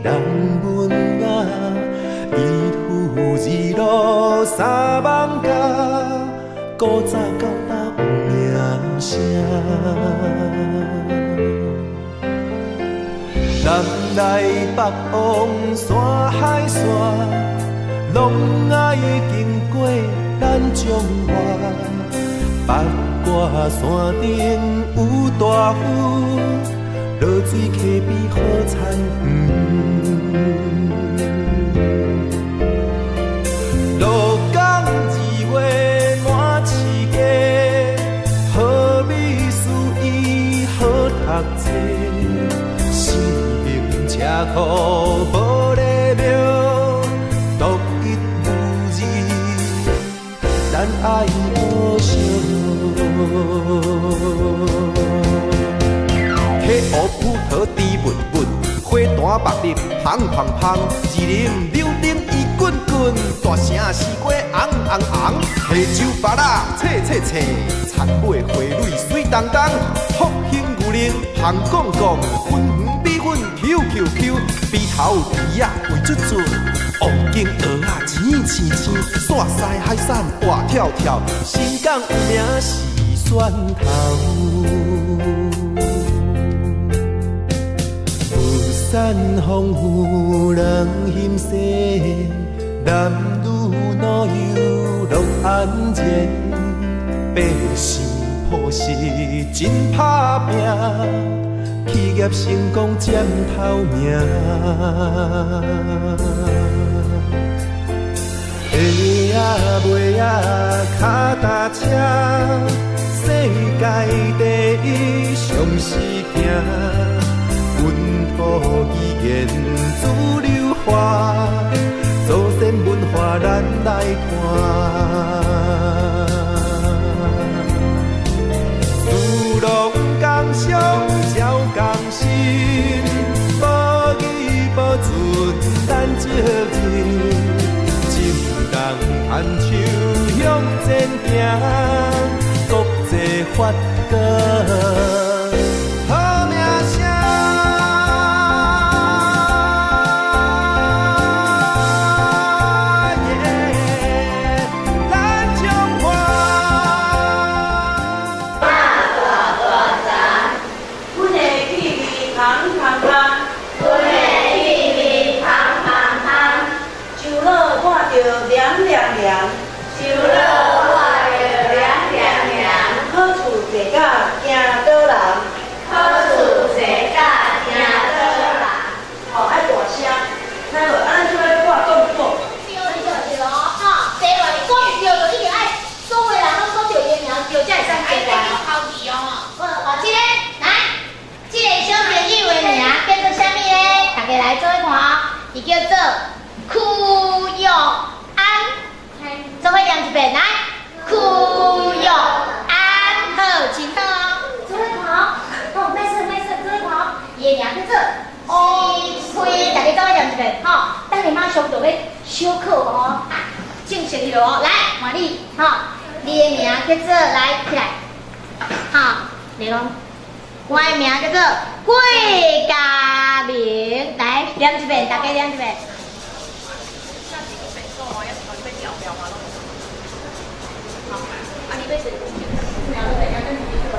人文雅，一夫二路三艋舺，古早到今有名声。南来北往山海线，拢爱经过咱彰化。八卦山顶有大雨，濁水溪边好田园。鹿港2月满市街，好美术伊好读册，四行车库无礼庙，独一无二，咱爱保惜。溪湖葡萄甜蜜蜜，花坛木林芳芳芳，二林柳丁伊滚滚，大城西瓜红红红，下州芭乐脆脆脆，田尾花蕊水当当，福兴牛奶香公公，粉圆米粉 Q Q Q，鼻头猪仔肥嘟嘟，王景蚵仔青青青，煞西海产活跳跳，新港有名是蒜头。物产丰富人欣喜，男女老幼乐安然，百姓朴实真打拼，企业成功占头名。下仔尾仔跤踏车，世界第一上时行。本土语言主流化，祖先文化咱来传。士农工商招工新，保义保存咱责任，众人牵手向前行，国际发哥好名声。咱彰化。大大大，阮的气味香香香，阮的气味香香香，树老看著凉凉凉，树老看著凉凉凉，好处坐甲惊倒人，好处坐甲惊倒人。吼，爱大声，听无？按呢就爱挂动作。对对对咯，吼，坐落来讲对就一定爱，所有人拢讲著伊的名，对才会使过关。好，好，这个来，这个小朋友的名叫做啥物咧？大家来做伙看哦，伊叫做屈玉安，做伙念一遍来，屈玉安，好，真好哦，做伙看哦，哦，莫说莫说，做伙看哦，伊的名叫做王辉，大家做伙念一遍，吼，等下馬上就欲小考哦，啊，正式去咯哦，來，換你，吼，你的名叫做來起來，好，你講，我的名叫做郭嘉明，來念一遍，大家念一遍。下幾個北宋哦，要是講你欲調表嘛，攏好，啊，你欲寫。兩個等下跟你說。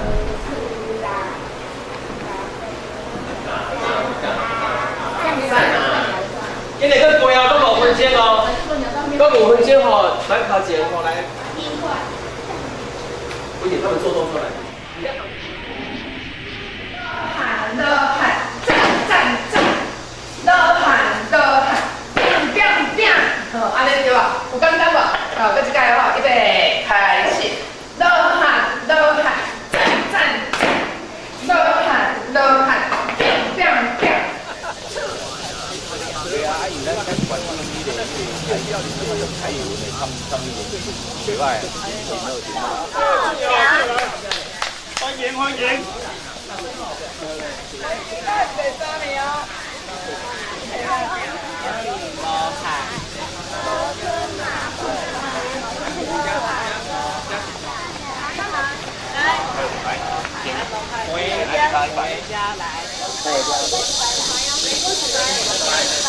今日閣過啊，閣5分鐘哦，閣5分鐘吼，咱較前吼來。不一定，他們做動作來。喊的喊，讚讚讚，的喊的喊，變變變，好，按呢對吧？有簡單無？好，閣一擺吼，預備開始，的喊的喊，讚讚讚，的喊的喊，變變變。對啊，啊，因為咱咱關心彼個蔡英文的參議員，袂歹，真好真好。歡迎歡迎。第三名。来，来。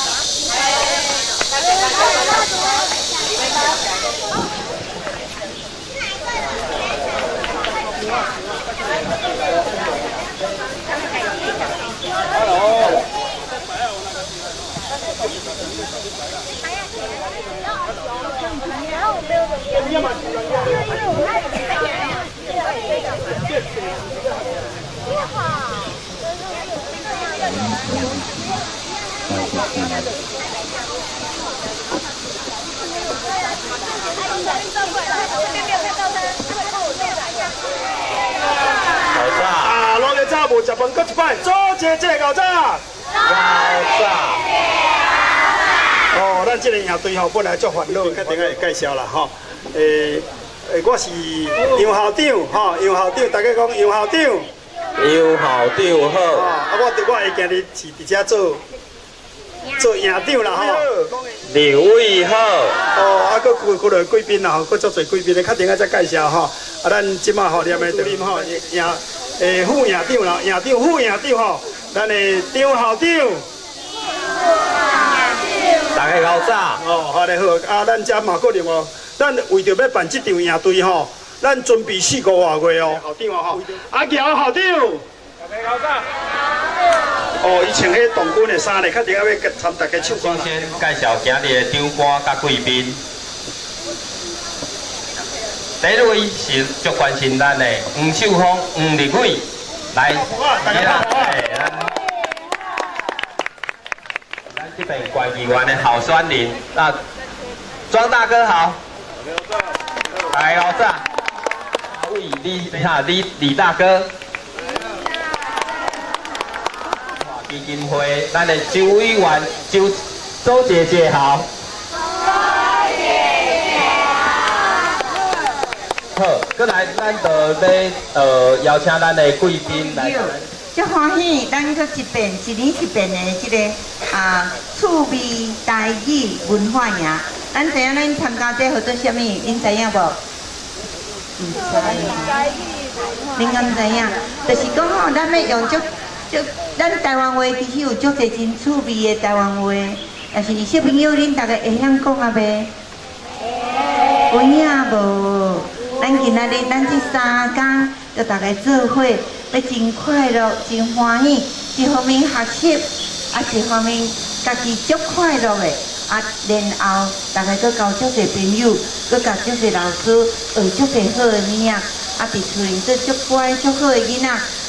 啊，落日早無食飯，閣一擺，祖姐姐𠢕早。𠢕早。哦，咱這個營隊吼本來足煩惱，較等下會介紹啦吼。我是楊校長吼，楊校長，大家講楊校長。楊校長好。啊，我會今日是佇遮做營長啦吼。劉偉好。哦，啊，閣閣來貴賓啦吼，閣足濟貴賓的，較等下再介紹吼。啊，咱這馬吼念的對吼，營副營長啦，營長副營長吼，咱的張校長。大家𠢕早。哦，好咧好，啊，咱遮嘛閣另外，咱為著欲辦這場營隊吼，咱準備4個外月哦。校長啊吼，阿喬校長。大家𠢕早。哦，伊穿彼童軍的衫咧，較定要參大家唱歌。首先介紹今日的長官佮貴賓。第一位是足關心咱的黃秀芳黃立偉，來，咱這邊縣議員的候選人，那莊大哥好，來老早，位李大哥。基金會，咱的周委員周周姐姐好，周姐姐好。好，閣來咱就欲邀請咱的貴賓來。足歡喜，咱閣一遍一年一遍的這个啊趣味台語文化營。咱知影咱參加這號做啥物？恁知影無？毋知。恁敢知影？就是講吼，咱欲用足。足，咱台灣話其實有足濟真趣味的台灣話，但是小朋友恁逐家會曉講啊袂？有影無？咱今仔日咱這3工就逐家做伙，欲真快樂、真歡喜，一方面學習，啊一方面家己足快樂的，啊然後逐家閣交足濟朋友，閣共足濟老師學足濟好的物仔，啊佇厝裡做足乖足好的囡仔。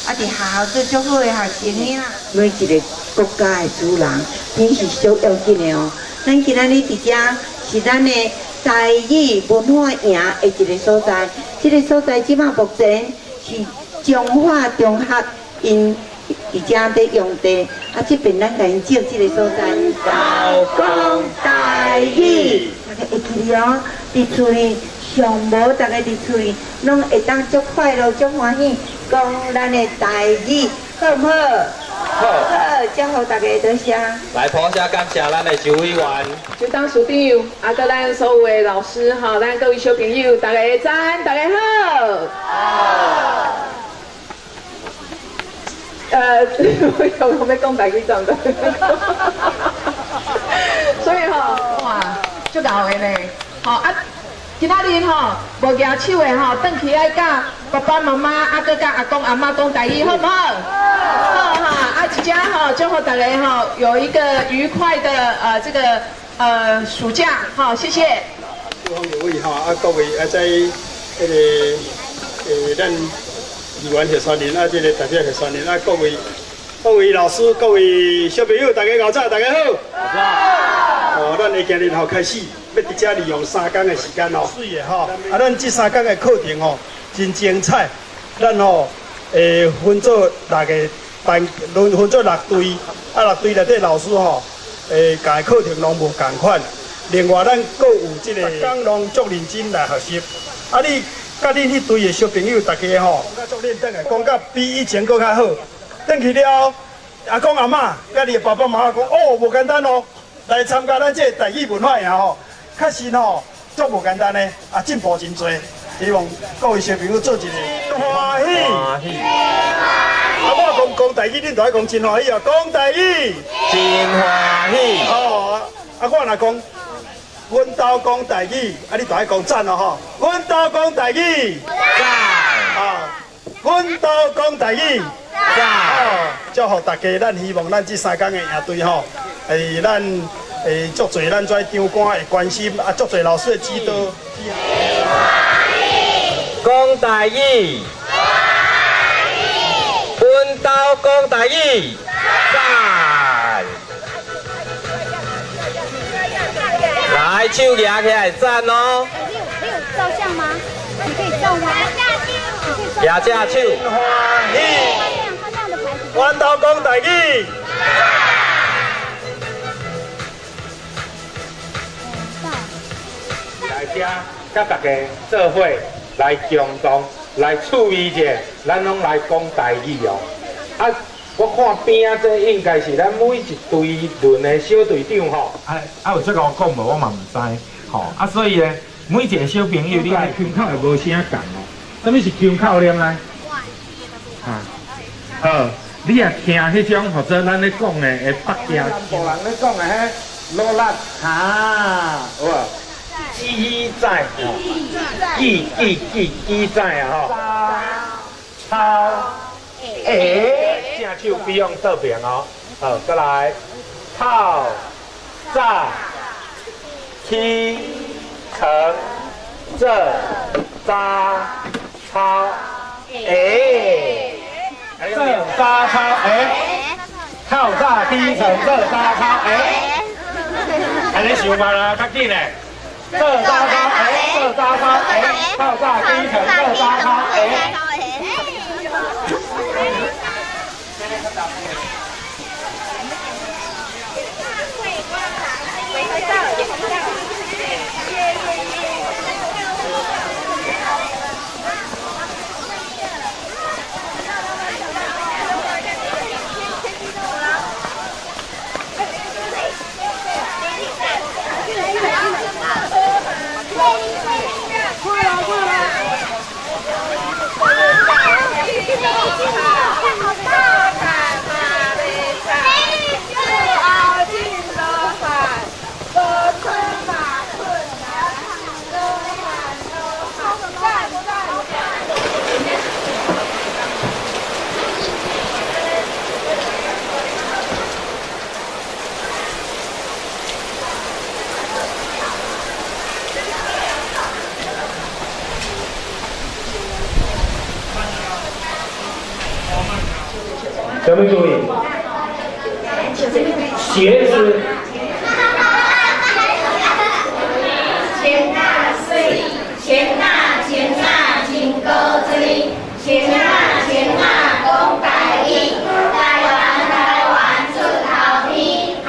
啊！佇學校做足好的學生啊！每一个國家的主人，真是足要緊的哦。咱今仔日佇遮是咱的台語文化營的一个所在。這个所在這馬目前是彰化中學𪜶佇遮佇用地，啊，這邊咱共𪜶借這个所在。講台語，大家會記得哦。佇厝裡上無，逐家佇厝裡攏會當足快樂、足歡喜。講咱的台語好毋好？好，好，祝福大家多謝。來，普聲感謝咱的周委員、周董事長，啊，閣咱所有的老師吼，咱各位小朋友，大家早安，大家好。好。我欲講台語怎的？所以吼，哇，足𠢕的呢，吼啊。今仔日吼無舉手的吼，轉去愛佮爸爸媽媽，啊，閣佮阿公阿嬤講台語，好毋好？好哈，啊，這遮吼祝福大家吼有一個愉快的這個暑假，好，謝謝。各位吼，啊，各位啊，在彼个咱議員候選人啊，這个代表候選人啊，各位老師、各位小朋友，大家𠢕早，大家好。好。哦，咱的今日吼開始。欲佇遮利用3工的時間哦，媠的吼，啊，咱這3工的課程吼真精彩。咱吼會分做六個班，分做六隊，啊，六隊內底老師吼，教的課程攏無仝款。另外，咱閣有這个逐工攏足認真來學習。啊，你佮恁彼隊的小朋友，大家吼，講甲足認真的，講甲比以前閣較好。轉去了後，阿公阿嬤佮你的爸爸媽媽講，哦，無簡單哦，來參加咱這个台語文化營吼。確實吼，足無簡單的，啊，進步真濟。希望各位小朋友做一個歡喜。歡喜。啊，我講講台語，恁就愛講真歡喜哦。講台語。真歡喜。哦，啊，我若講，阮兜講台語，啊，你就愛講讚哦吼。阮兜講台語。讚。啊，阮兜講台語，讚！祝福大家，咱希望咱這三工的營隊吼，咱足濟咱這長官會關心，啊，足濟老師的指導。講台語，阮兜講台語，讚！來，手舉起來讚哦！你有照相嗎？你可以照嗎？舉隻手。歡喜。阮兜講台語。來遮，佮大家做伙來共同來趣味者，咱攏來講台語哦。啊，我看邊仔這應該是咱每一隊輪的小隊長吼。啊啊，有這個講無，我嘛毋知吼。啊，所以咧，每一個小朋友，你愛腔口會無啥仝哦。啥物是腔口念來？啊，好，你若聽彼種，或者咱咧講的，會北京南部人咧講的彼努力哈，有無？記載，記記記記載啊吼。操，欸，正手比用倒邊哦。好，閣來，透早起床做早操，欸，做早操，欸，透早起床做早操，欸，按呢想慢啊，較緊嘞。做早操，欸，做早操，欸，透早起床做早操，欸。什麼注意？鞋子。穿仔媠，穿仔穿仔真古錐，穿仔穿仔講台語，台灣台灣出頭天，哈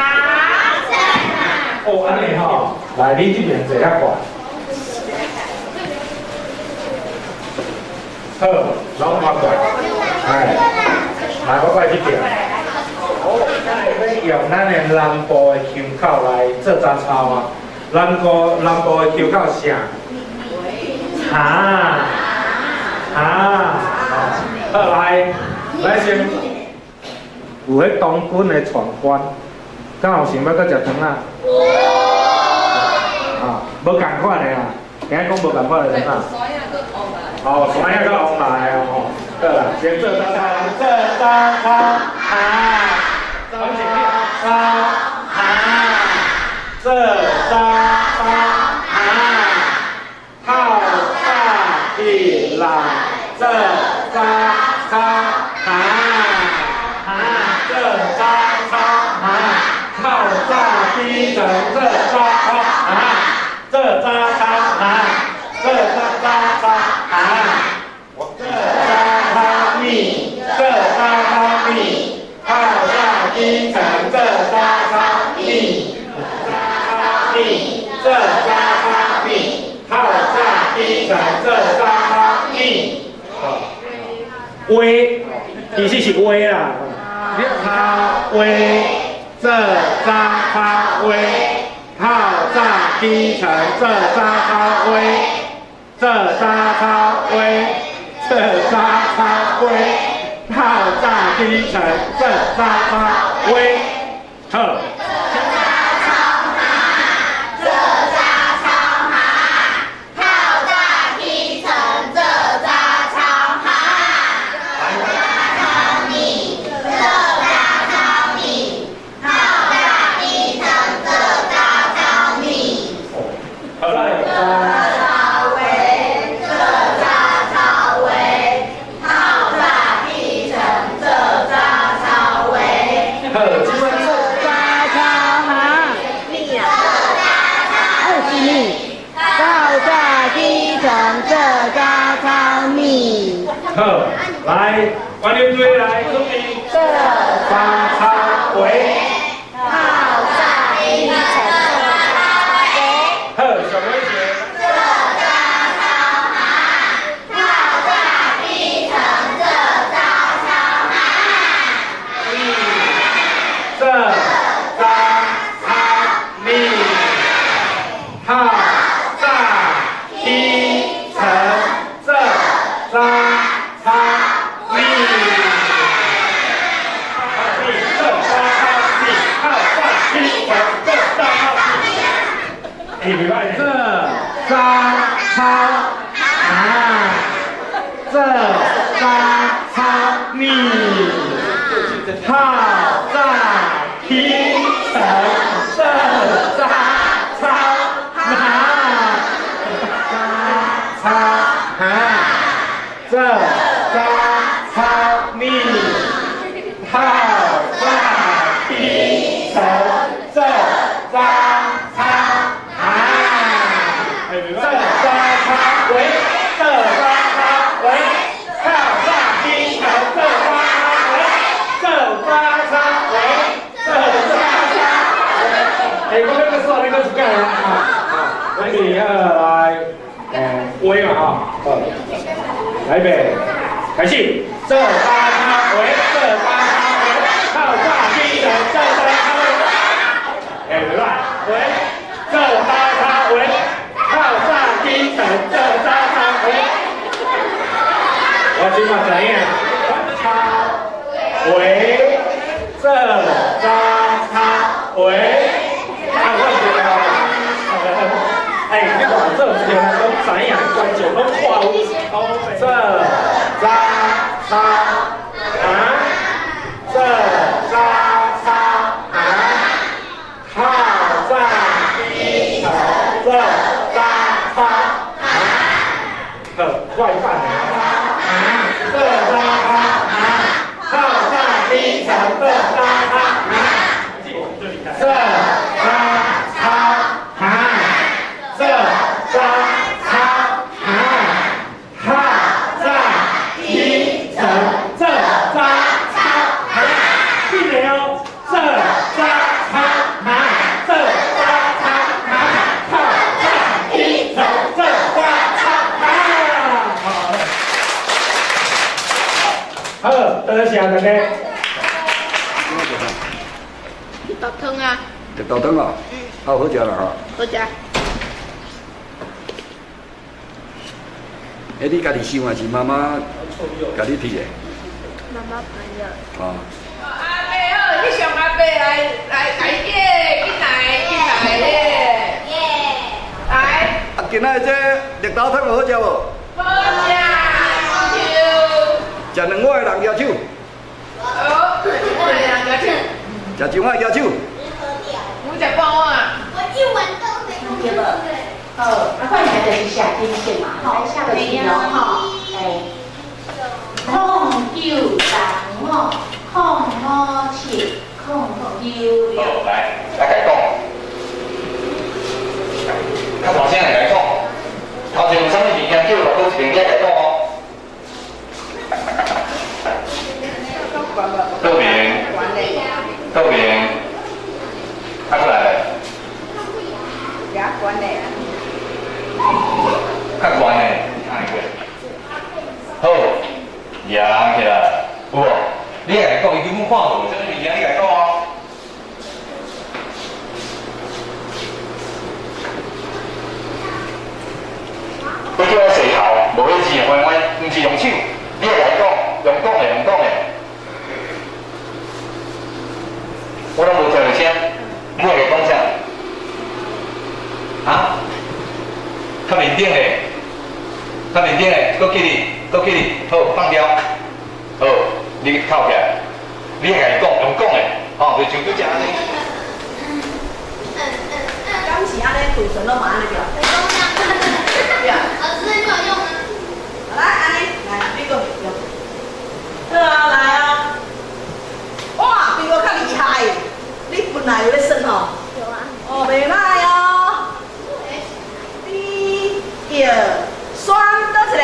讚啊！哦，按呢吼，來，你這邊坐較快。好，攏發過來，哎。來，我過來這邊。要用咱的南部的腔口來做早操啊。南部的腔口啥？哈哈，好，來，來先有彼當軍的闯關，敢有想欲閣食糖仔？啊，無仝款的啦，聽講無仝款的糖仔。哦，山仔閣王來哦。好啦，先做早操，做早操，哈，做早操，哈，做早操，哈，透早起來做早操，哈，哈，做早操，哈，透早起床做早操，哈，做早操，哈，做早早操，哈。做早操米，透早起床做早操米，米做早操米，透早起床做早操米。话，其實是話啦。头話做早操話，透早起床做早操話，做早操話，做早操話。透早起床做早操話，好。做早操哈，做早操哈，透早起床做早操哈。來，觀音隊來準備。做三叉圍。透早起床做早茶。好，上尾一個。做早操哈，透早起床做早操哈。做早操咪，透早起床做早操咪。做早操咪，透早起床做早操咪。哎，袂歹，做早操啊，做早操咪，透早起床做早操哈，早操哈，做早操咪，透早起床做早操哈，做早操喂，做早操喂，透早起床做早操喂，做早操喂，做早操。哎，我那个算你个出干啊？啊，准备好來，喂嘛吼，好，來預備，開始，做早操喂，做早操喂，透早起床做早操喂，哎，袂歹，喂，做早操喂，透早起床做早操喂，我這馬知影，操喂，做早操喂，啊，我唔知道。哎，你看做一個人攏知影，觀眾攏看有，做早操啊，做早操啊，透早起床做早操啊，好，快慢的啊，做早操啊，透早起床做早操啊，做早操啊，做早操啊，透早起床做早操啊，記得哦，做早操啊，做早操啊，透早起床做早操啊。好，多謝大家。豆湯啊，食豆湯哦，好好食啦吼。好食。欸，你家己想還是媽媽共你提的？媽媽朋友。哦。阿伯好，翕相阿伯來來來耶，緊來緊來耶。耶。來。啊，今仔日這綠豆湯有好食無？好食，食兩碗的人舉手。好，兩碗的人舉手。食一碗舉手。我食半碗。我一碗都沒對無？好，啊，看起來就是寫金色嘛，吼，寫就是咯，吼，哎，0935057096。好，來，來共伊講，較大聲來共伊講。頭前有啥物物件叫落佗一邊遐共伊講哦。倒邊，倒邊，啊，過來。較懸的，好，揚起來，有無？你共伊講，伊根本看無，啥物物件你共伊講哦。你叫我洗頭，無彼字彎彎，毋是用手，你會共伊講，用講的，用講的。我攏無聽著聲，你會共伊講啥？啊？較面頂的，較面頂的，閣起立，閣起立，好，放掉，好，你扣起來，你會共伊講，用講的，吼，就像拄才按呢。敢是按呢，嘴唇攏嘛按呢對？對啊。老師，你有用嗎？來，按呢，來，你閣用。好啊，來啊！哇，比我較厲害，你本來有咧算吼？有啊。哦，袂歹哦。你一、選佗一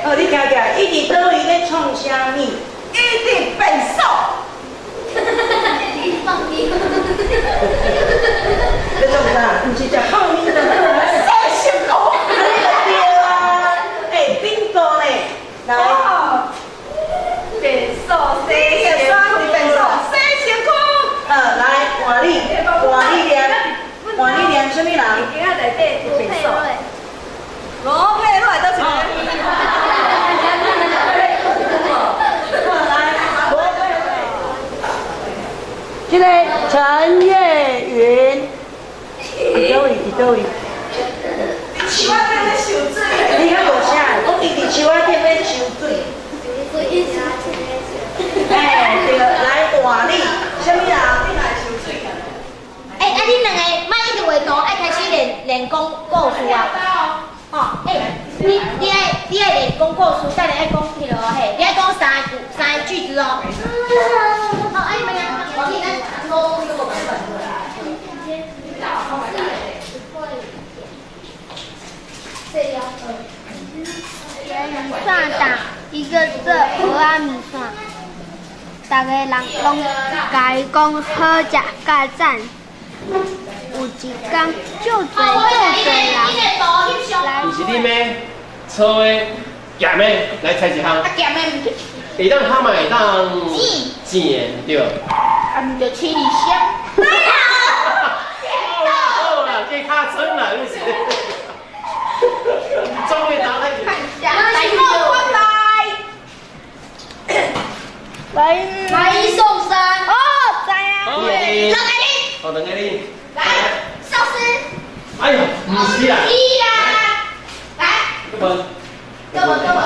個？哦，你行起來，一、你佇佗位咧創啥物？伊佇便所。放屁！你創啥？毋是食泡麵就好啊，洗身軀。對啊，欸，賓哥呢？來。便所洗身軀，便所洗身軀。來，換你，換你念，換你念啥物人？今仔內底有便所。羅佩瑞倒一個？來，羅佩瑞。這個陳月雲，佇佗位？佇佗位？樹仔頂咧受水。你較無啥？講伊佇樹仔頂咧受水。哎，對，來換你，啥物人？欸，啊，恁兩个莫一直畫圖，愛開始練練講故事啊！吼，欸，你愛練講故事，等下愛講彼落嘿，你愛講三句三个句子哦。好，啊，你們兩個，你咱攏這個版本。线担伊叫做蚵仔麵線，逐个人攏共伊講好食佮讚。有一工，足濟足濟人來。毋是恁的粗的、鹹的，來猜一項。啊，鹹的毋是。會當哈嘛會當煎的，對。啊，毋就七里香。好啦，計較酸啦，你是。終於答對。來，來。買一送三。哦，知啊。兩個你。哦，兩個你。來，壽司。哎呦，毋是啦。是啦。來。問。夠無夠無。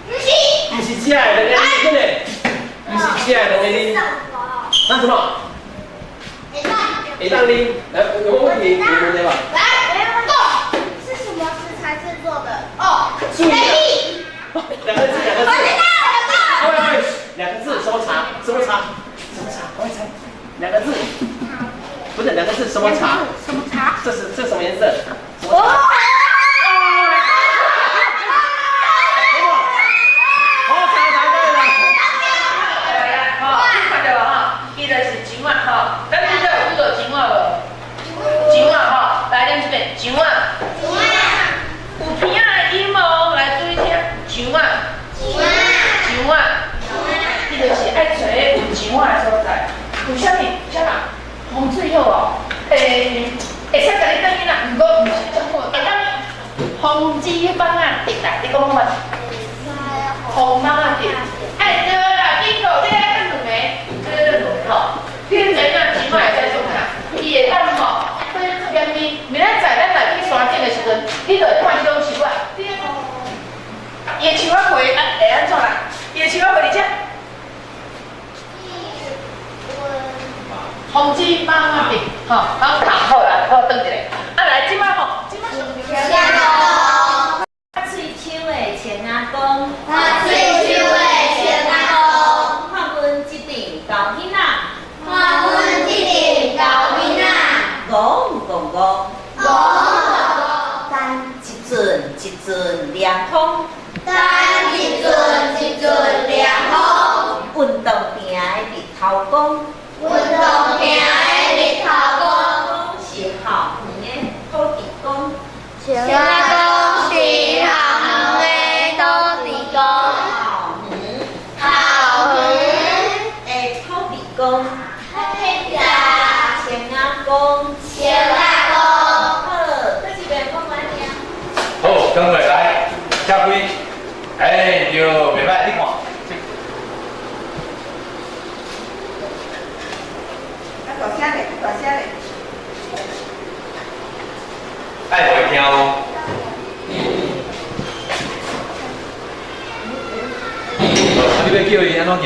毋是。毋是食的兩個字，真的。毋是食的兩個字。那什麼？會當啉。來，有沒有問題？有問題吧？來，go。是什麼食材製作的？哦。注意。兩個字，兩個字。我知道，我知道。喂喂，兩個字，什麼茶？什麼茶？什麼茶？我猜。兩個字。不是兩個字，什麼茶？什麼茶？這是這什麼顏色？什麼茶？紅茶答對了。來啊，吼，你看到無吼？伊就是蕉仔吼，咱拄才有拄著蕉仔無？蕉仔吼，來念一遍，蕉仔。蕉仔。有鼻仔的音哦，來注意聽，蕉仔。蕉仔。蕉仔。伊就是愛揣有蕉仔的所在。為啥物？啥人？風水好哦，欸，會使共你轉去啦，毋過毋是這好。會當風之房仔滴啦，你講講嘛？風房仔滴，哎對啦，緊個，你愛轉兩個，對對對，吼，你知影錢仔會使創啥？伊會當吼，連伊明仔載咱來去山頂的時陣，你就會看這種樹仔。伊的樹仔皮啊會按怎啦？伊的樹仔皮佇遮。風之房仔滴，吼，好，好啦，好，轉一下。啊來，這擺吼，這擺上。拍喙鬚的穿仔公，拍喙鬚的穿仔公，看阮這陣猴囡仔，看阮這陣猴囡仔，戇戇戇，戇戇戇，等一陣一陣涼風，等一陣一陣涼風，運動場的日頭光。運動場的日頭光，是校園的土地公。穿仔公是校園的土地公。校園，校園的土地公。穿仔公，穿仔公。好，這一遍講完了。好，轉過來，拆開。哎，對，袂歹，你看。大聲咧，大聲咧！愛予伊聽哦。啊，你欲叫伊按怎行？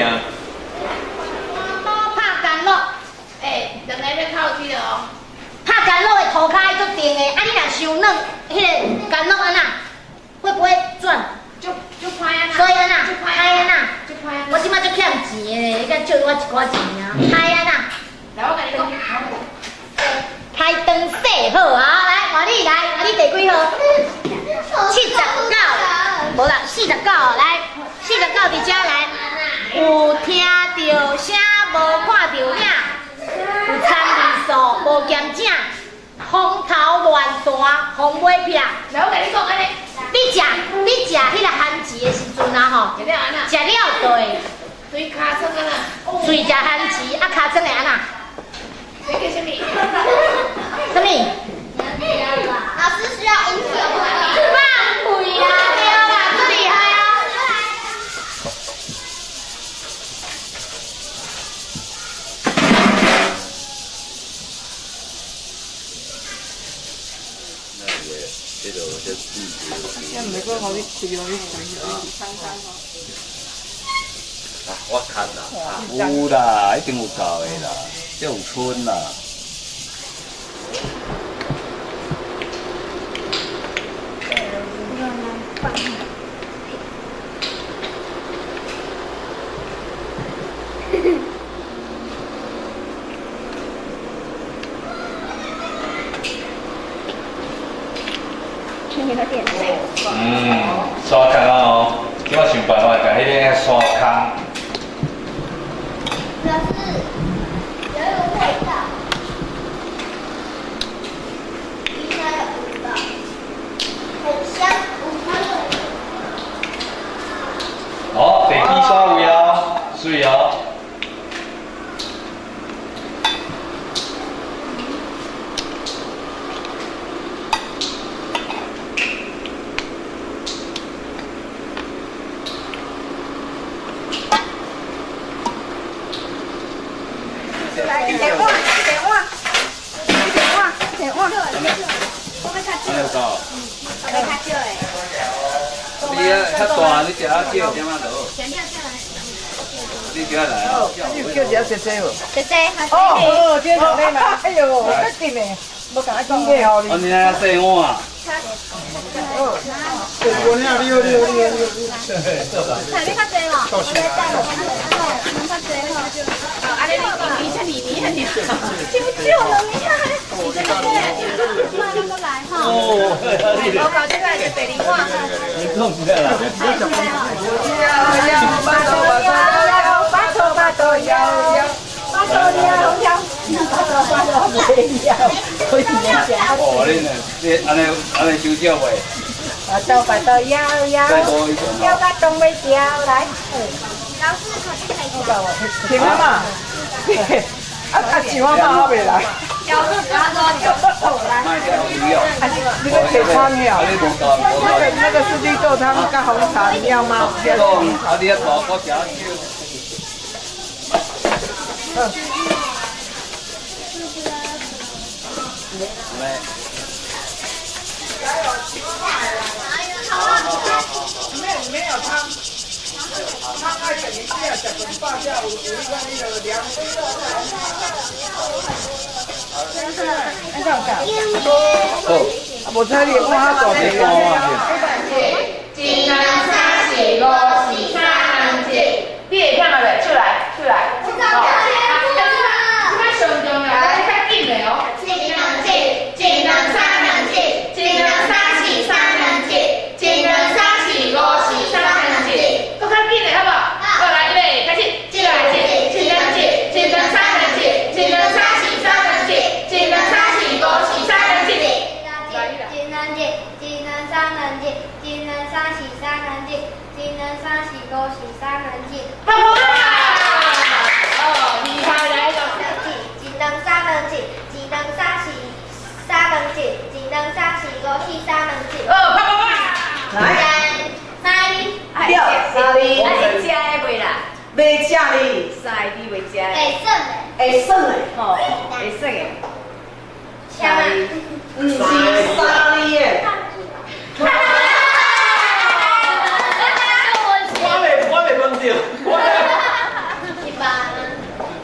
拍干樂，欸，兩个欲哭去了哦。拍干樂的塗跤足定的，啊，你若傷軟，彼个干樂按怎？會不會轉？就歹按怎？所以按怎？歹按怎？就歹按怎？我這擺足欠錢的咧，你敢借我一寡錢啊？歹按怎？來，我共你講。開燈細火。好啊，來，換你來，啊你第幾號？79，無啦，49，來，49佇遮來，有聽著聲，無看著影，有參味素，無鹹醬，風頭亂彈，風尾撇。來，我共你講按呢。你食彼个番薯的時陣啊吼，食了就會對尻川按怎？喙食番薯，啊尻川會按怎？這叫啥物？啥物？老師需要音效嗎？放屁啦，對啦，足厲害啊！我看啦，有啦，一定有夠的啦，這有春啦。嗯，沙坑哦，叫我想辦法共彼个沙坑。老師，有一個味道，應該有味道，很香，有香的。好，第幾沙位哦，水哦。來，一個碗，一個碗，一個碗，一個碗。我欲較少，我欲較少的。你啊較大，你食較少，點仔就好。你叫來啊！你有叫一下姐姐無？姐姐，哦，好，今日你嘛？哎呦，較緊的，無共我講的吼。哦，你那洗碗。哦，我你好，你好，你好，你好，菜你較濟無？我來等，較濟吼。啊，你你才二年爾，少少兩年，慢慢來吼。哦，我搞這個是第二碗。你講出來啦。搖搖，巴肚巴肚搖，巴肚巴肚搖搖，巴肚搖搖，巴肚巴肚袂搖，可以免食。哦，你呢？你按呢按呢收少袂？巴肚巴肚搖搖，搖到東尾掉來。老師，可以開停啊嘛！啊啊，上啊嘛還袂來。啊，你你要茶汤了？那个是綠豆湯跟紅茶，你要嗎？啊，你遐大我食少。沒有沒有湯，湯愛等一下，食完飽了有有迄個迄個涼。好。啊，無彩你我較大隻。一、兩、三、四、五、四、三、兩、一，你會曉嗎？出來，出來。好，這較上重要，這較緊的哦。一、兩、一，一、兩、三、兩、一，一、兩、三、四、三、兩、一，一、兩、三、四、五、四、三、兩、一，閣較緊的好無？好，來，預備，開始。一、兩、一，一、兩、一，一、兩、三、兩、一，一、兩、三、四、三、兩、一，一、兩、三、四、五、四、三、兩、一。一、兩、一，一、兩、三、兩、一，一、兩、三、四、三、兩、一，一、兩、三、四、五、四、三、兩、一。拍拍拍！哦，厲害來了。一、兩、三、兩、一，一、兩、三、四、三、兩、一，一、兩、三、四、五、四、三、兩、一。哦，拍拍拍！來。三、對，三字。啊，會食的袂啦？袂食哩。三字袂食的。會算的。會算的。吼，會算的。三字。毋是三字的。我袂問著。是吧？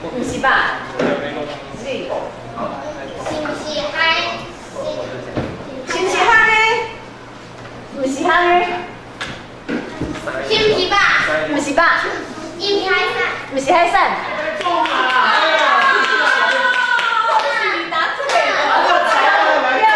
毋是吧？是。是毋是海？是毋是海呢？毋是海呢？是毋是吧？毋是吧？是毋是海产？毋是海产。哎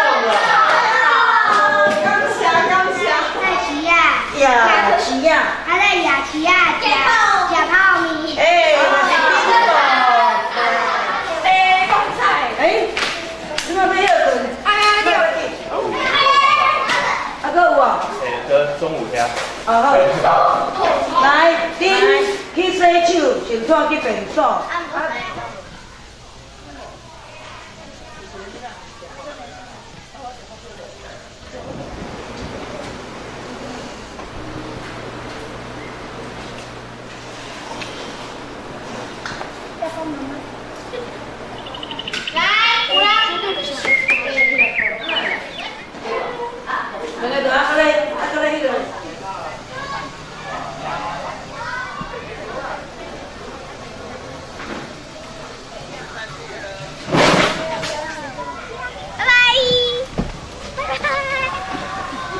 先带去便所。来，有啦。两个就啊，过来，啊过来彼个。拜拜。拜拜。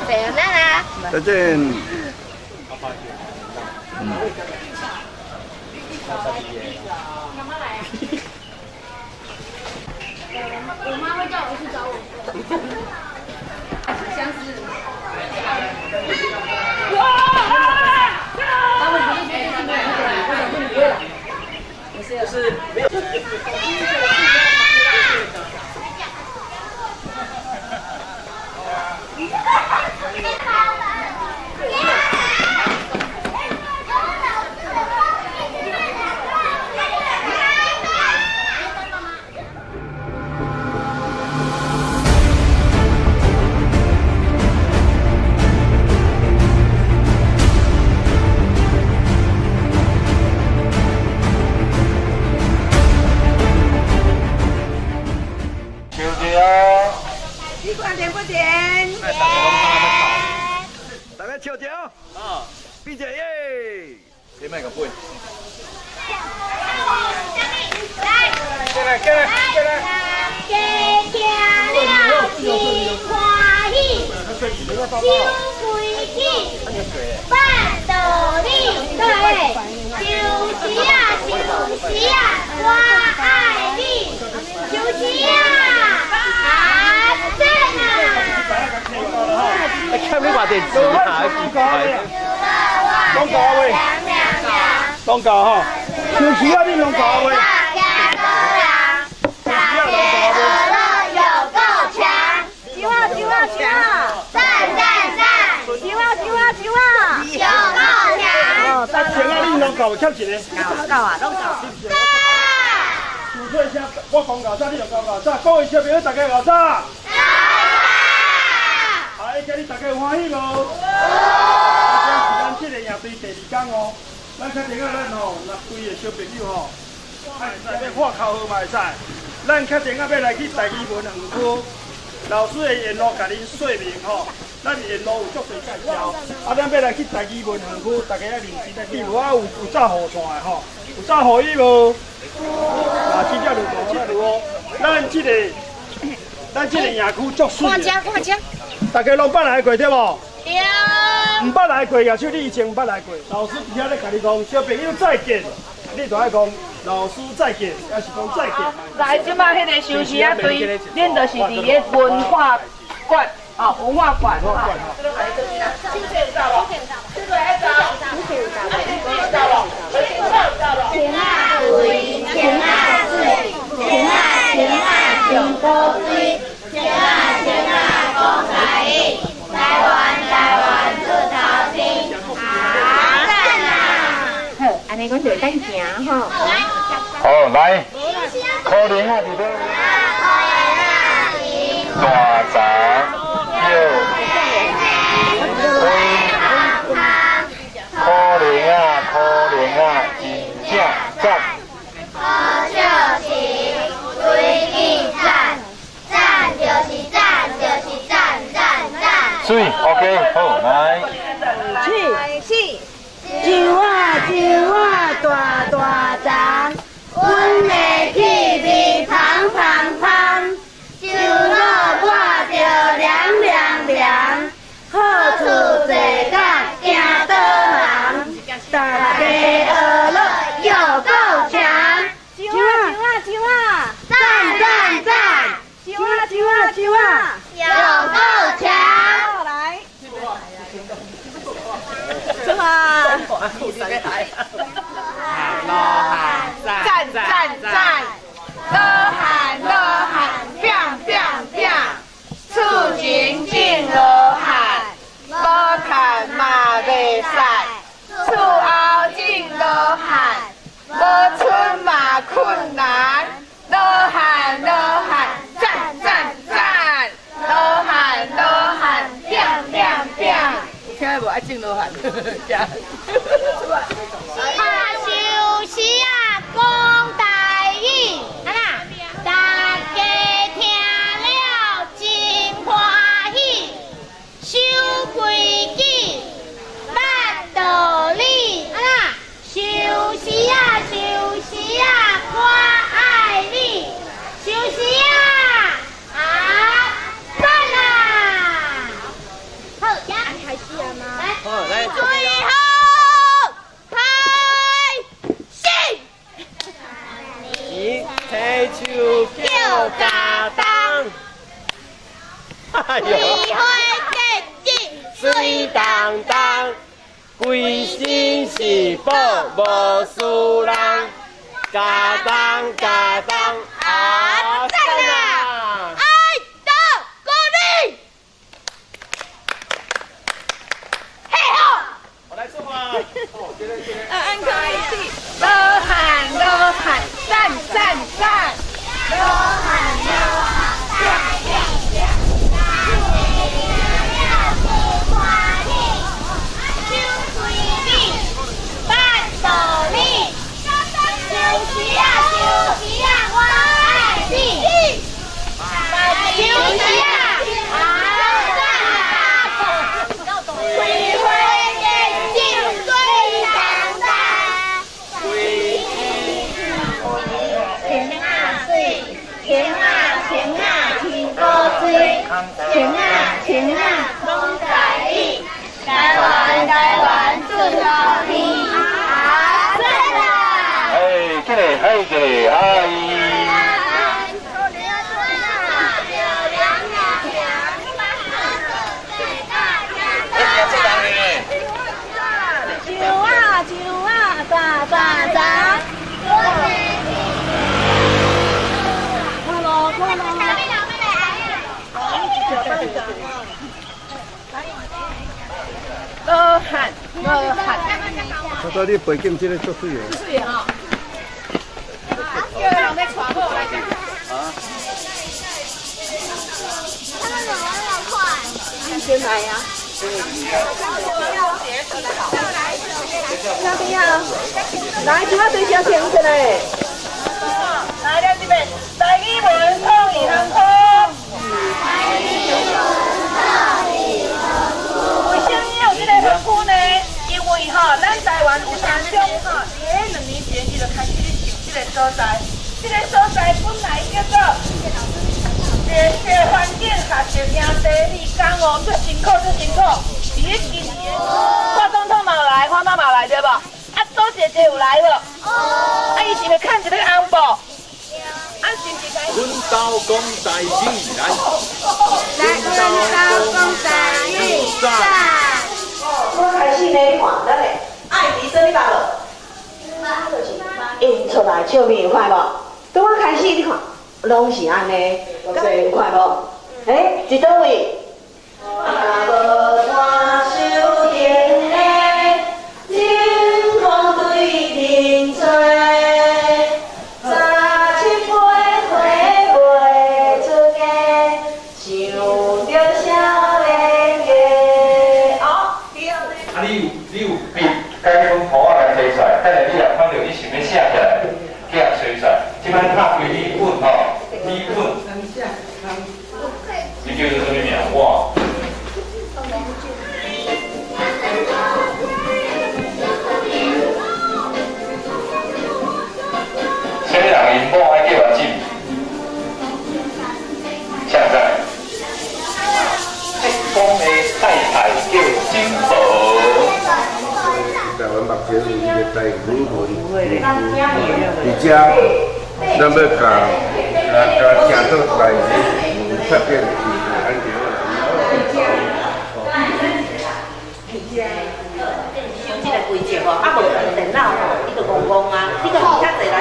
再见啦。再见。我妈会叫我去找我哥。相思。他们不是觉得是没有，我想说你不会来。不是，就是没有。你看甜不甜？大家笑一下哦。闭嘴耶！你莫共背。来，过来，过来，过来。家听了真欢喜，手开起，办道理，对，秋时啊，秋时啊，我爱你，秋时啊，啊赞啊！欠你偌济钱啊？奇怪。拢够未？拢够吼。秋时啊，你拢够未？九啊九啊九啊！赞赞赞！九啊九啊九啊！有够强！啊，钱啊，你拢够，欠一个。够啊，拢够。主持声，我讲够早，你就讲够早。各位小朋友，大家够早。啊，今日大家有欢喜无？啊，这是咱这个营队第二天哦。咱确定啊，咱吼六队的小朋友吼，会使欲喊口号嘛会使。咱确定啊，欲来去台语文园区，老师会沿路共恁说明吼。咱沿路有足济介绍。啊，咱欲来去台语文园区，大家要认真来记。啊，有扎雨伞的吼，有扎雨衣无？啊，真正落雨，真落雨。咱这个营区足媠。看这，看这。大家拢捌来过对无？对。毋捌来过，举手，你以前毋捌来过。老师伫遐咧共你讲，小朋友再见，你就爱讲老师再见，抑是讲再见。来，这摆彼个收视啊队，恁就是伫咧文化馆，哦，文化馆。文化馆。青仔肥，青仔媠，青仔青仔上高追，青仔青仔讲台语，台湾台湾出头天，啊赞啊！好，按呢阮就会当行吼。好，来，可怜啊，伫咧。大闸叫飞，可怜啊，可怜啊，真正赞。好笑是规劲赞，赞就是赞，就是赞赞赞。水，OK，好，来。四四，上啊上啊大大丛，阮的气味芳芳芳，树老抹着凉凉凉，好处坐甲惊倒人，大家学乐又够强。上啊上啊上啊！赞赞赞！上啊上啊上啊！有够强！来。出发！赞赞赞！罗汉罗汉，拼拼拼！厝前种罗汉，无趁嘛袂使。厝后种罗汉，无困難。羅漢羅漢，讚讚讚！羅漢羅漢，拼拼拼！有聽無？愛種羅漢，拍壽司啊，講台語，啊啦，大家聽了真歡喜，守規矩，捌道理，啊啦，壽司啊，壽司啊，我愛你，壽司啊，啊，讚啦！好，開始啊嗎？來，最後開始。你提手叫家當，哎開呦，花結子水當當，規身是寶無輸人，家當家當啊讚啦！愛的鼓勵，嘿吼！我來出發。按開始，羅漢羅漢，讚讚讚！羅漢羅漢，拼拼拼！守規矩，捌道理，壽司啊，壽司啊，我愛你。壽司啊，啊讚啦！開花結子水當當。青仔水，青仔青仔天高水，青仔青仔講台語，台灣台灣出頭天，啊讚啦！哎，起來，嗨起來，嗨！树啊树啊，咋咋咋！看咯看咯。罗汉罗汉，我说你背景这个足水的。水吼。叫人要带好来食。啊。你先来啊！那边啊，来，这仔对小停起来。来，咱这边台语文创意航空。为什么有这个园区呢？因为吼，咱台灣有三種吼，佇咧2年前伊就開始咧想這個所在，這個所在本來叫做這個環境學習營地理工哦，足辛苦足辛苦。佇咧今年，蔡總統嘛有來，黃媽嘛有來對無？啊，周姐姐有來無？啊，伊是毋是牽一個紅布？啊，是毋是該？阮兜講台語來，來，阮兜講台語，讚。我開始呢，你看，咱的愛迪生你捌無？印出來笑面有看無？拄仔開始你看，攏是按呢，有看無？欸，佇佗位？啊，你有筆改本簿仔來提出來，等下你若看著你想欲寫起來，去予揣出來。這擺拍開你本吼，你本，你叫做啥物名？我。啥物人𪜶某愛叫阿姊？誰知？浙江的太太叫金寶。台灣目前有一個台語文，而且咱欲共共聽做台語文發展是安怎？守這個規則吼，啊無電腦吼，伊就戇戇啊，你閣較濟來。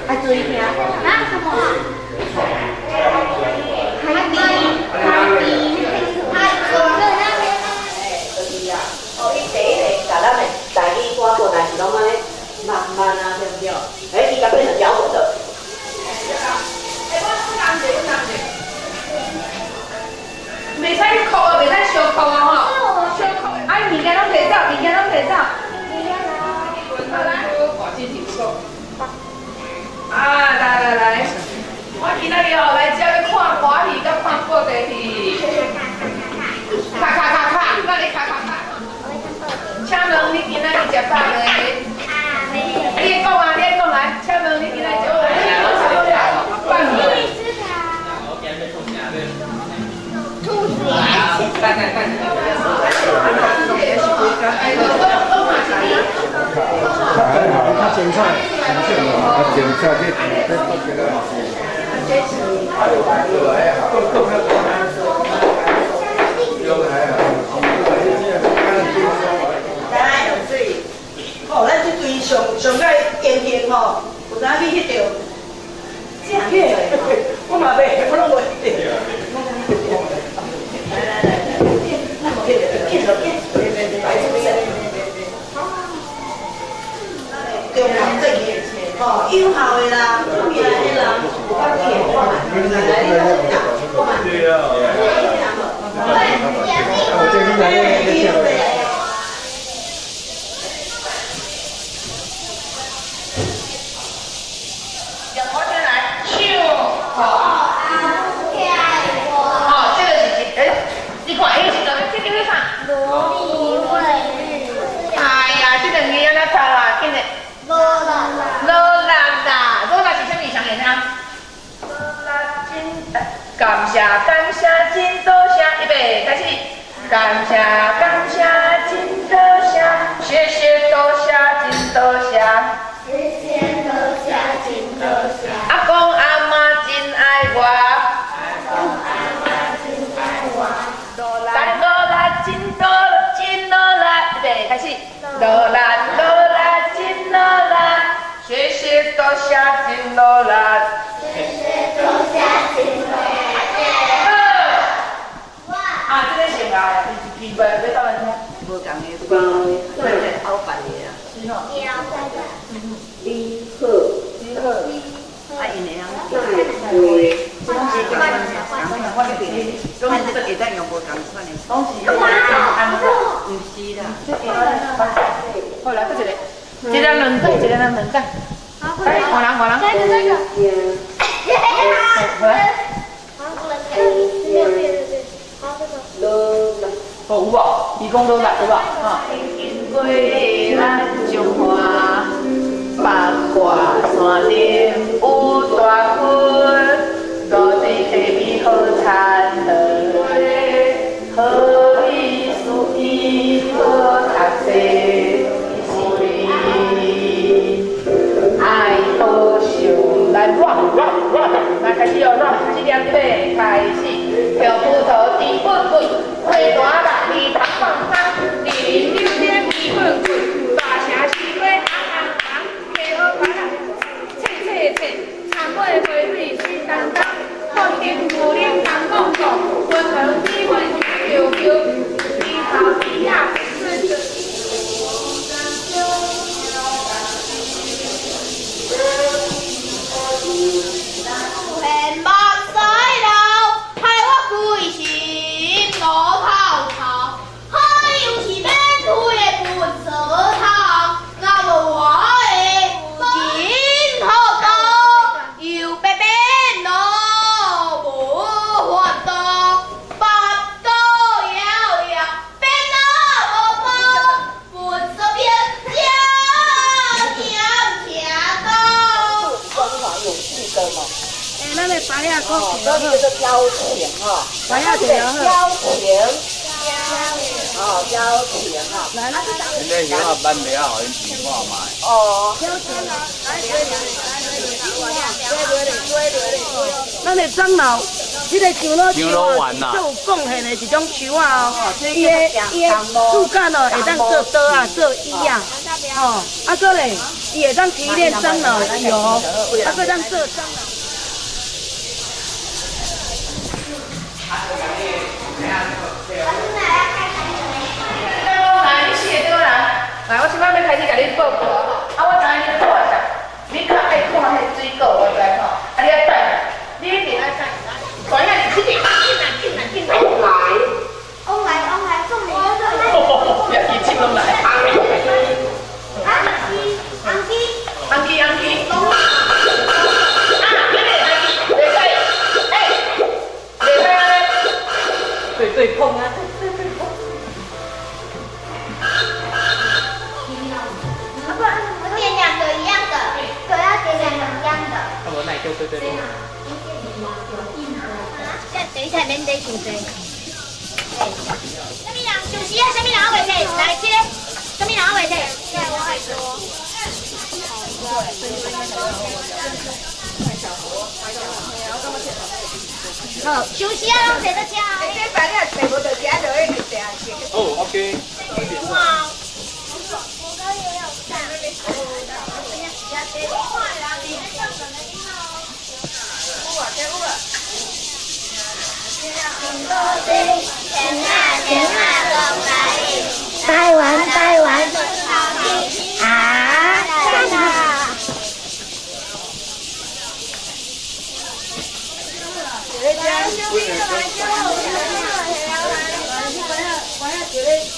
愛注意聽。啊什麼？海底，海底，海底。哦，伊第一個共咱的攏按呢慢慢啊，對毋對？哎，伊共變成搖滾的。袂使哭哦，袂使相哭哦，吼！相哭，啊，物件攏提走，物件攏提走。啊，來來來，我今仔日吼來遮欲看歌戲，佮看布袋戲。卡卡卡卡，那你卡卡卡。請問你今仔日食飽未？你講啊，你講來，請問你今仔日食飽未？等等等。較精彩，較精彩，這這北個是。来用水，吼，咱這阵上上盖英雄吼，有知影去翕著？真假的，我嘛袂，我攏袂。來來來來，翕翕翕翕，中南正義，吼，有效的啦，出名的啦，有較甜，我嘛，來來，你講啥？我嘛。對啊。我先來唱，好。好，這個是哎，你看，伊是怎？這叫啥？萝莉卫哎呀，這兩个按怎讀啊？緊的。罗啦。罗啦啦，罗啦是啥物？上演啊？罗啦真，感謝感謝真多謝，預備開始。感謝感謝真多謝，謝謝多謝真多謝。謝謝多謝真多謝。阿公阿嬤真愛我。阿公阿嬤真愛我。羅啦羅啦真多真羅啦，預備開始。羅啦羅啦真羅啦，謝謝多謝真羅啦。謝謝多謝真羅啦。好。啊，這個上來，奇怪，要倒來聽。無仝的，對對，後辦的啊。是吼。你好，你好。啊，𪜶會曉講話，攏是會當用無仝款的。攏是毋是啦。好來，閣一個，一人兩個，一個人兩個。來，換人換人。這個這個。來。沒有沒有沒有。好，這個。哦，有無？伊講落來有無？哈。經過咱彰化，八卦山頂有大窟，落地下面好田禾，好意思伊好讀冊，愛好想來 rock rock rock，來開始哦，rock，這兩預備開始，跳葡萄甜滾滾，花壇肉味香香香，二零六点味滚滚，大城市花红红红，溪河芭仔脆脆脆，参尾花蕊水当当，福兴牛奶红公公，温和米粉香球球，猪头猪仔顺顺。目屎流，害我規身路透透，海洋是免費的垃圾桶，若無我的真好多，又白白落無法度，腹肚枵枵，變啊無飽，垃圾片才聽聽到。中華有趣的嘛。欸，咱的白仔阁哦，所以叫做交情吼。白仔這個交情，哦，交情吼。來，恁那药啊，挽袂啊，予𪜶试看覓。哦。咱的樟腦，這個樟腦樟腦丸啊足有貢獻的一種樹仔哦。伊的伊的樹幹哦，會當做刀仔、做椅仔，吼。啊，閣咧，伊會當提煉樟腦油，啊，閣當做樟腦。來，你四個對來，來，我這擺欲開始共你報告吼。啊，我知影你看啥，你較愛看彼水果，我知吼。啊，你愛等，你一定愛等。看遐爾這個，進來進來進來。來。往來往來，送你。也記手攏來。紅旗，紅旗。紅旗紅旗。啊，這個紅旗，袂使，欸，袂使按呢。對對碰啊，對對碰。我點兩個一樣的，對，要點兩個一樣的。啊，無奈叫對對碰。等一下，免得傷濟。啥物人？就是啊，啥物人我袂提？來，這個，啥物人我袂提？好，休息啊，攏坐到遮。這擺你若坐無就食就會定食。哦，OK。哇！台灣，台灣，啊！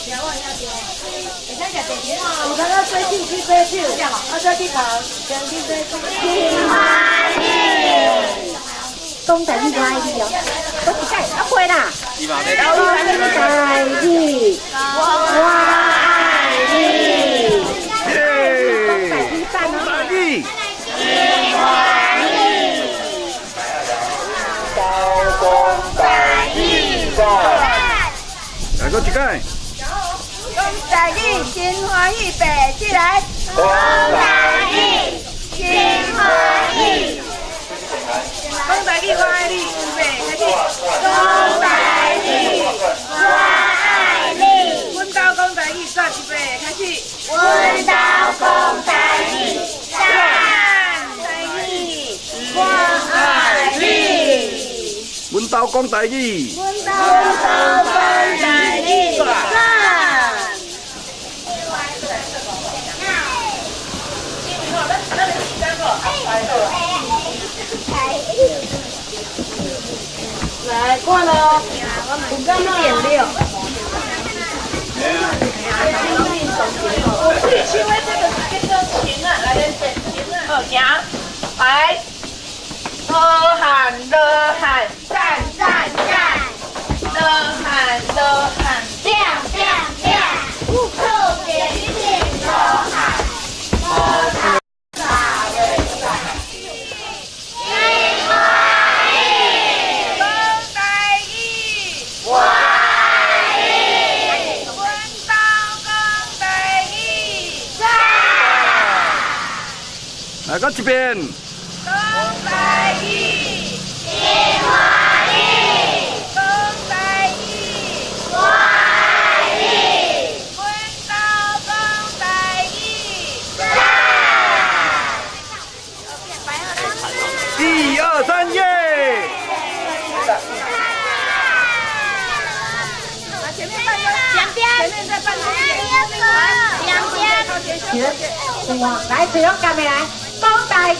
有通啊，洗手去洗手，啊再去头，先去洗手。講台語我愛你哦，我一擺啊會啦。講台語，我愛你。耶！講台語。講台語。來，閣一擺。講台語真歡喜，爬起來。講台語真歡喜。講台語我愛你，預備開始。講台語我愛你。阮兜講台語，煞一遍，開始。阮兜講台語，讚。台語我愛你。阮兜講台語。阮兜講台語，讚。來看咯，5.6。有水手的這個叫做情啊，來練習情啊，好行，來，羅漢羅漢，讚讚讚，羅漢羅漢，變變變，特別變羅漢，羅漢。來，閣一遍。講台語，真歡喜。講台語，我愛你。阮兜講台語，讚。一二三，耶！兩邊，前面再搬多一點。兩邊。來，吹攏夾起來。講台語，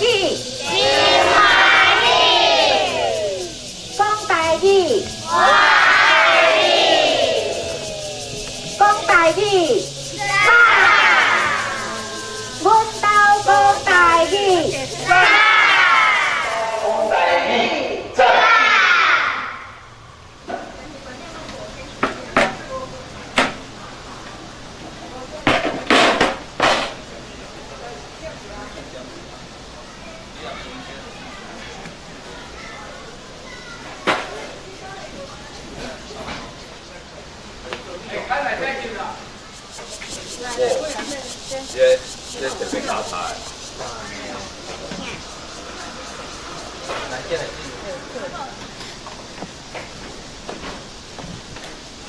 真歡喜。講台語，我愛你。講台語，讚。阮兜講台語，讚。講台語，讚。這特別加菜。來，進來。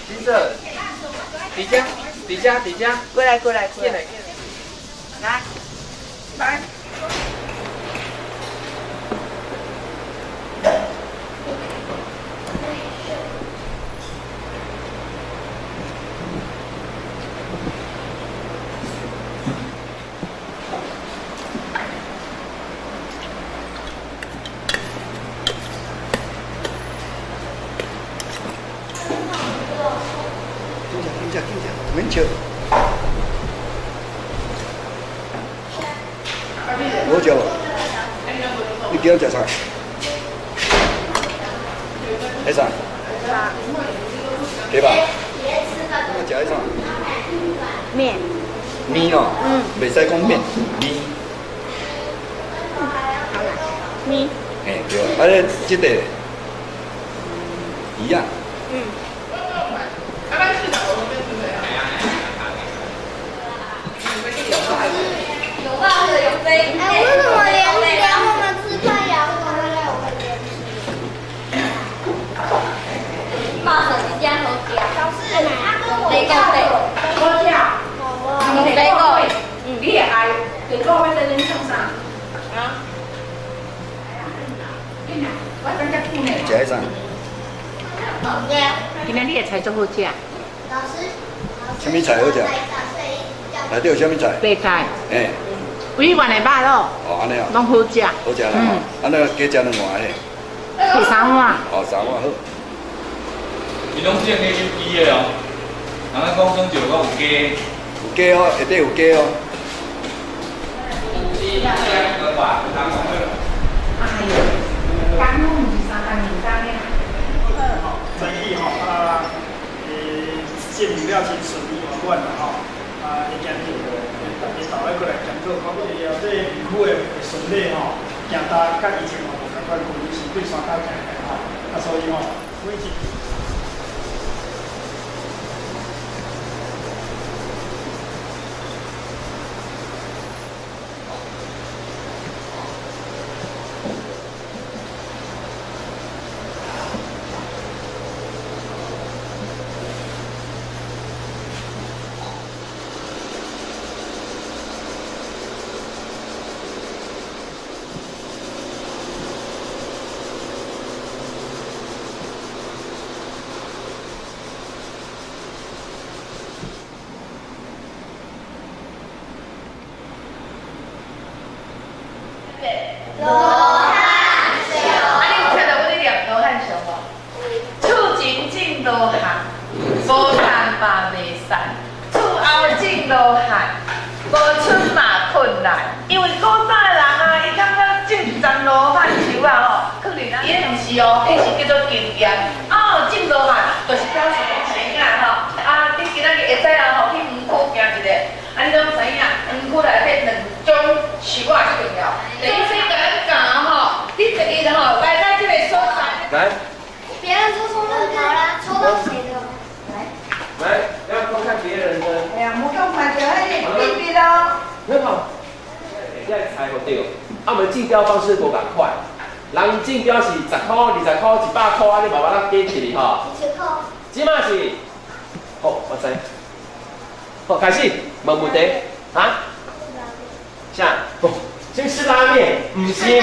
金色，底下，底下，底下。過來，過來，過來。來，來。叫食啥？彼啥？对吧？我食彼啥？面。面哦。嗯。袂使讲面，面。好啦，面。嘿，对。啊，这个鱼啊。嗯。哎，为什么连我们吃饭也会来我们这边吃？马上一家好食。老师，他跟我一样的。好食。白果。你会爱？结果我在恁创啥？啊？我等遮久呢。食彼啥？今仔你的菜足好食。老师。啥物菜好食？内底有啥物菜？白菜。嘿。委员的肉咯。哦，按呢哦。拢好食。好食啦吼。啊，那加食两碗嘿。第三碗。哦，三碗好。伊拢种咧有机的哦，人咧讲讲就讲有鸡。有鸡哦，下底有鸡哦。哎呦，工拢毋是三工两工的。争取吼啊，进行了真顺利圆满啦吼，啊，会今日大家投来过来检讨，看这个园区的顺利吼，行达佮以前嘛无仝款，旧年是对山脚行来吼，啊，所以吼，每一。罗汉松，啊，你有听著阮咧念罗汉松无？厝前种罗汉，无趁嘛袂散；厝后种罗汉，无出嘛困难。因为古早的人啊，伊感觉种一丛罗汉树啊吼，可能啊，伊毋是哦，彼是叫做经验。哦，种罗汉就是表示讲知影吼。啊，你今仔日会使啊吼，去园区行一下，啊，你拢知影，园区内底两种树仔最重要。第一先共咱教吼，你第一吼来到这个所在。来。别人说说那个好啦，抽到谁的？来。来，要偷看别人的。哎呀，莫讲看著彼个秘密咯。很好。现在猜不对，啊，我们竞标方式无仝款，人竞标是10箍、20箍、100箍，按呢慢慢仔加起去吼。一千箍。这马是，好，我知。好，开始问问题，啊？啥？哦，这是拉面，毋是，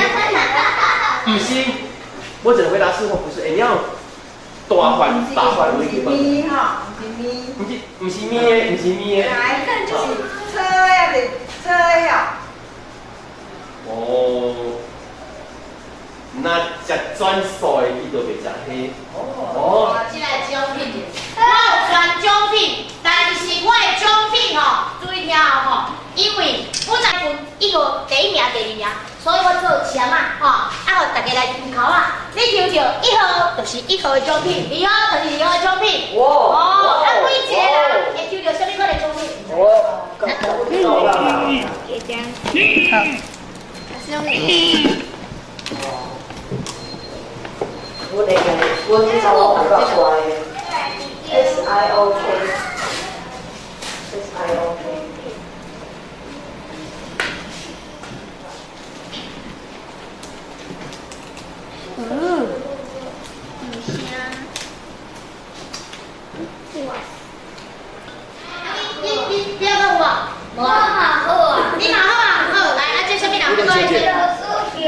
毋是。我只能回答是或不是。哎，你要大范大范围去问。面吼，毋是面。毋是，毋是面的，毋是面的。来，就是炒的，是炒的哦。哦，若食全素的，伊就袂食虾。哦。这个奖品，我有传奖品，但是我的奖品吼，注意听哦吼，因为本来分一号第一名、第二名，所以我做签啊，吼，啊，予大家来抽签啊。你抽著1号就是1号的奖品，2号就是2号的奖品。哇！哦，啊，每一个人会抽著啥物款的奖品？哦。好。我那个，我这张我感觉出来的，S I O K，S I O K。嗯，有声。哇！你不要问我，我嘛好啊，你嘛好啊，好来，啊这啥物人？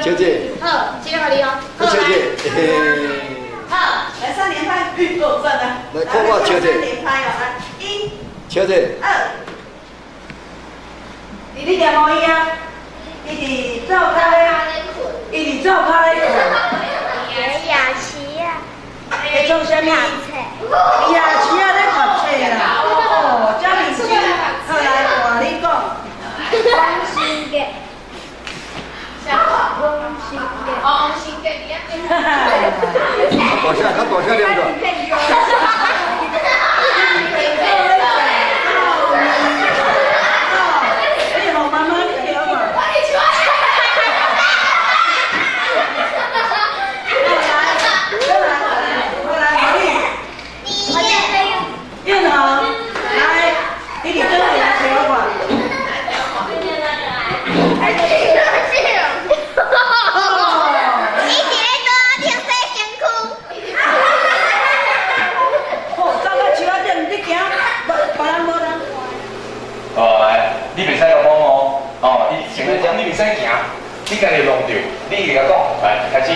小姐。好，这个予你哦。小姐，嘿嘿。好，来三连拍，够赞啊！来，看我小姐。三连拍哦，来一。小姐。二。伊咧念无伊啊？伊伫灶跤咧，伊伫灶跤咧。亚琪啊。在创啥物？亚琪啊，咧读册啦。哦，遮认真。好来，换你讲。讲新的。讲新的。哦，大声，較大聲念個。你袂使甲讲哦，哦，伊先来讲，你袂使行，你家己弄著，你家讲，來開始。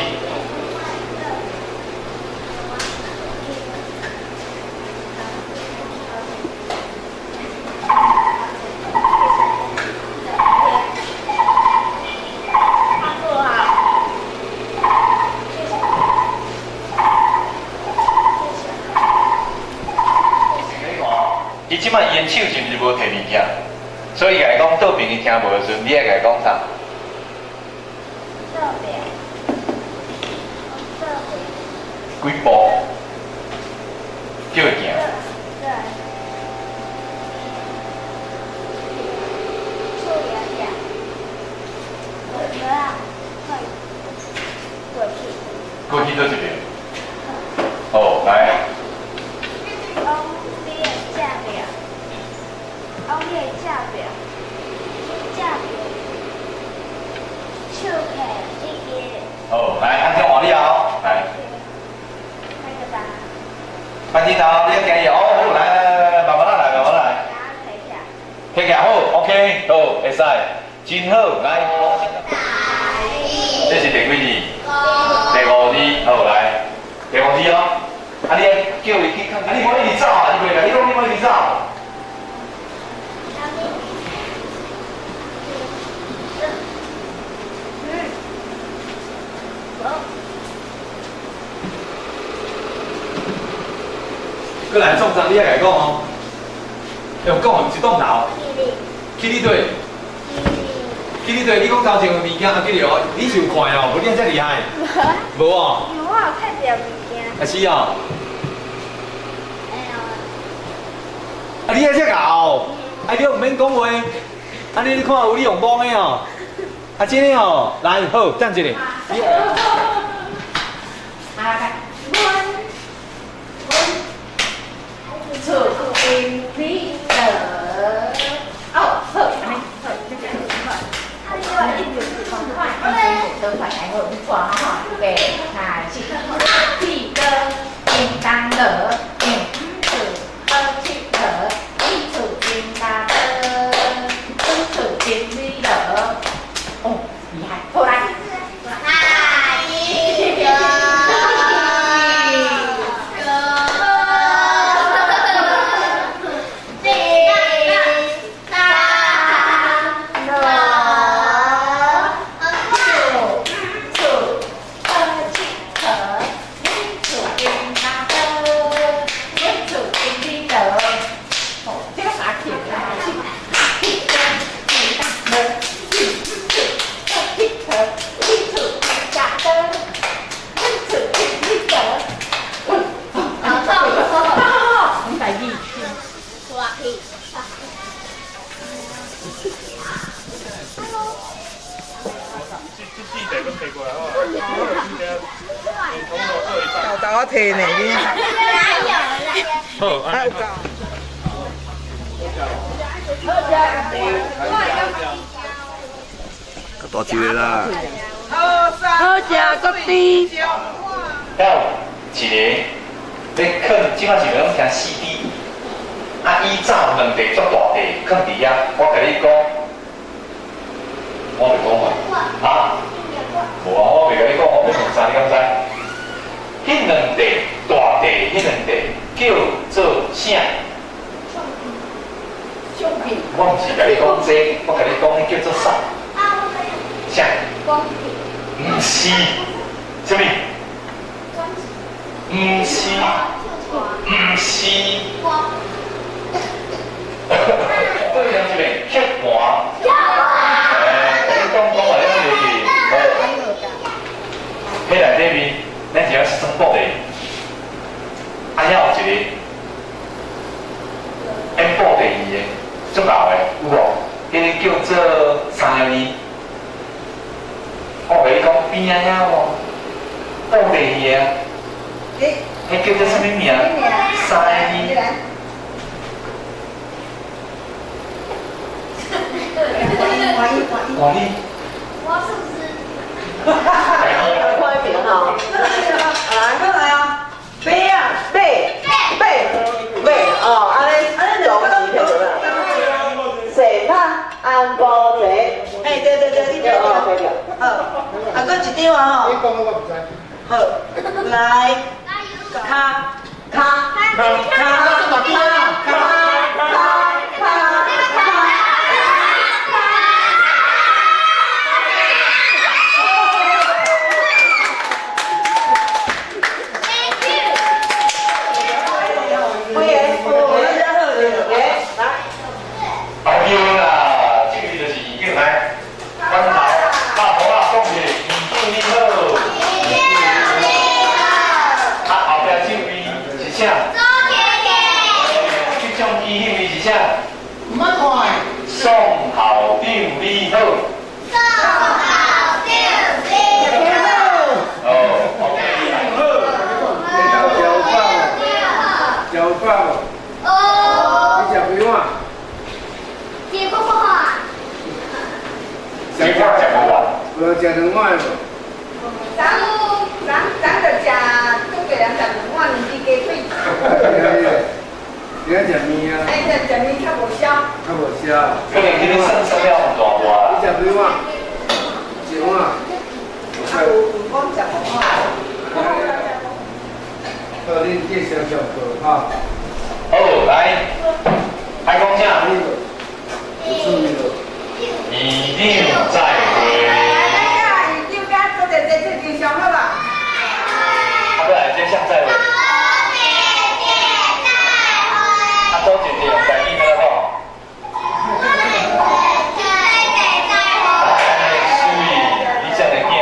伊這擺伊的手是毋是無提物件？所以伊共伊講倒爿伊聽無的時陣，你愛共伊講啥？倒爿。倒爿。幾步？叫伊行。對。厝裡行。過去。過去佗一爿？好，來。講你會食袂？講你會食袂？食袂？手提這個。好，來，安怎換你哦，來。潘金桃，你要行伊哦，好，來來來來，慢慢來，慢慢來。提起來好，OK，好，會使，真好，來。這是第幾字？第五字，好，來，第五字哦。啊，你叫伊去看，啊，你莫一直走啊，你袂來，你講你莫一直走。過來創啥？你愛共伊講哦。用講毋是當頭。去你對。去你對，你講頭前有物件啊，記得哦，你是有看哦，無你遮厲害。無哦。因為我有看著物件。啊是哦。啊，你遐遮𠢕，啊你毋免講話，啊你看有你用摸的哦，啊真的哦，來好，站一下。啊，阮厝边里的，哦，好，按呢好，这个好。啊，你话一直同款，一直同款来好，你看吼，预备开始，一个叮当乐，五厝好佚佗，一厝叮当乐，阮厝边里乐，哦，厉害，好来。豆我提呢，你。好，啊有够。較大一个啦。好食閣甜。还有一个咧囥，這擺是拢聽 CD，啊，以早兩塊足大塊囥佇遐，我共你講，我袂講話，啊？無啊，我袂共你講，我欲問啥，你敢知？彼兩塊大塊，彼兩塊叫做啥？我毋是共你講這個，我共你講，彼叫做啥？啥？毋是，啥物？毋是，毋是。對，兩一個刻盤。欸，你講講話，你袂記。好，彼內底面，咱是愛算卜的。足老的，有無？彼个叫做三合二。我共你讲邊仔遐無？倒地去啊！彼叫做啥物名？三合二。哇你！我是不是？看那边吼，来，过来哦，买啊，买，买，买，哦，按呢，总钱对啦。踅拍安波济。哎，对对对，你对对。好，啊，阁一张啊吼。好，来，卡卡卡卡卡卡卡卡。对啦，这个就是已经来，关头大头啊，讲一个院长你好。啊，后壁这位是啥？周姐姐。去唱机彼位是啥？毋捌看。宋校长你好。宋校长你好。哦，OK。好。食有饱无？食有饱无？哦。你食几碗？食碗食无碗？无食两碗无？昨昨昨就食，拄个人食两碗，两只鸡腿。你爱食面啊？哎，食食面较无消。较无消。可能今日算算了毋大碗。你食几碗？一碗。啊，有有讲食无碗。好，恁继续上课哈。好，来，开讲啥？有趣味无？院长再会。院长甲做者这这非常好吧？啊，过来，这谁再会？啊，周姐姐用台语怎讲？哎，水，你这个囝。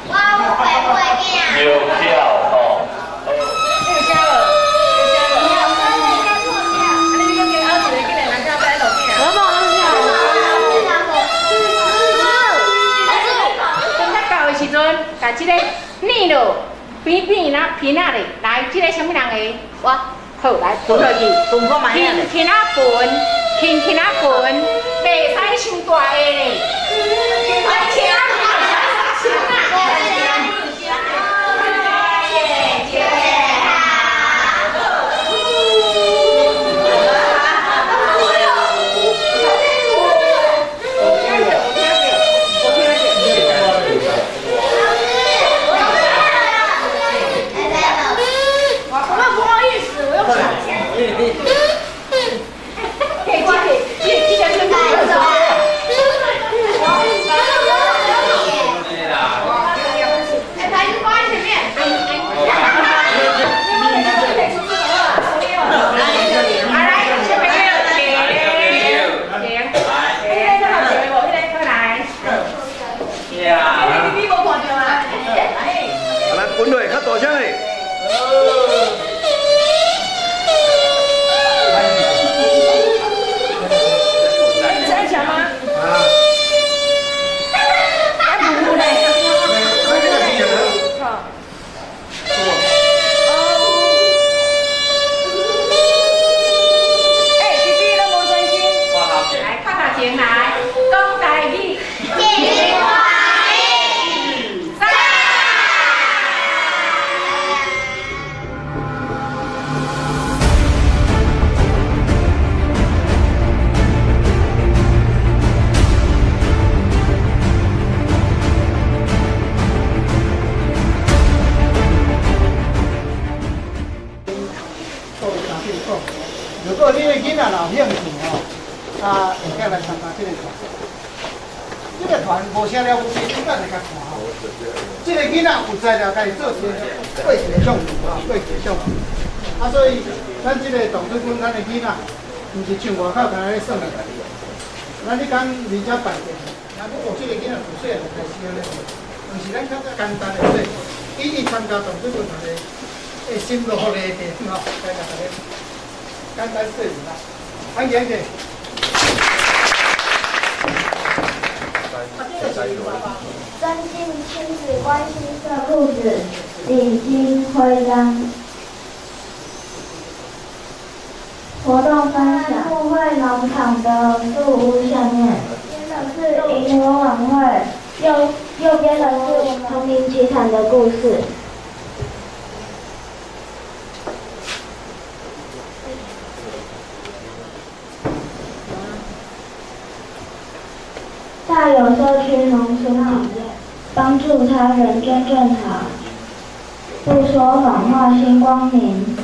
我有陪陪囝。对巧吼。共这个捏落，扁扁啊平啊咧，来，这个啥物人的？我好来分落去，轻轻啊分，轻轻啊分，袂使伤大个咧。如果你的囡仔若有兴趣吼，啊，会当来参加这个团。这个团无啥了不起，你等下较看吼。这个囡仔有材料，家己做一个过一个项目啊，过一个项目。啊，所以咱这个童子军，咱的囡仔，毋是像外口干焦咧耍的。咱咧讲伫遮拜年，啊，不过这个囡仔自细汉就开始按呢，毋是咱较简单的说，伊参加童子军团的，的心路历程吼，来甲大家简单说一下。安检者。会使落。增進親子關係色褲子，領金徽章。活動分享，木會農場的樹屋下面，邊的是螢火晚會，右邊的是叢林奇談的故事。大有社區農村體驗，幫助他人捐贈好，不說謊話心光明，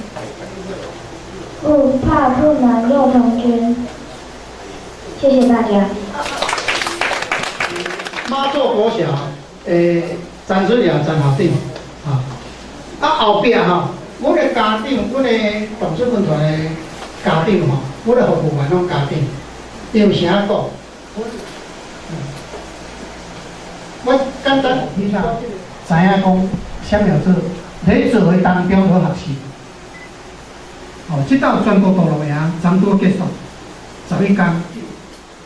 不怕困難幼童軍。謝謝大家。媽祖國小，陳水良陳校長，啊，啊後壁吼，阮的家長，阮的董事軍團的家長吼，阮的服務員攏家長，伊有啥講？我簡單你知影講，啥物叫做咧做的當中好學習。哦，這道全國道路營差不多結束，11工。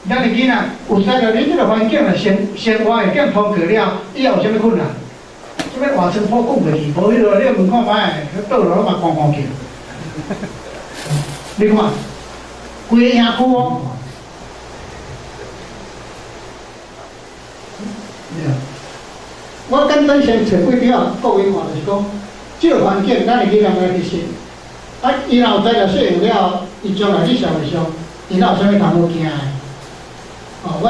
咱的囡仔有使著恁這個環境啊，生活會變通過了，以後有啥物困難？啥物外村坡滾袂去，無彼落你問看覓，彼倒落攏嘛乾乾去。你看，規个營區哦。我簡單先揣幾點，各位看就是講，這個環境咱的囡仔愛去適。啊，伊若有才調適應了，伊將來去社會上，伊哪有啥物通好驚的？哦，阮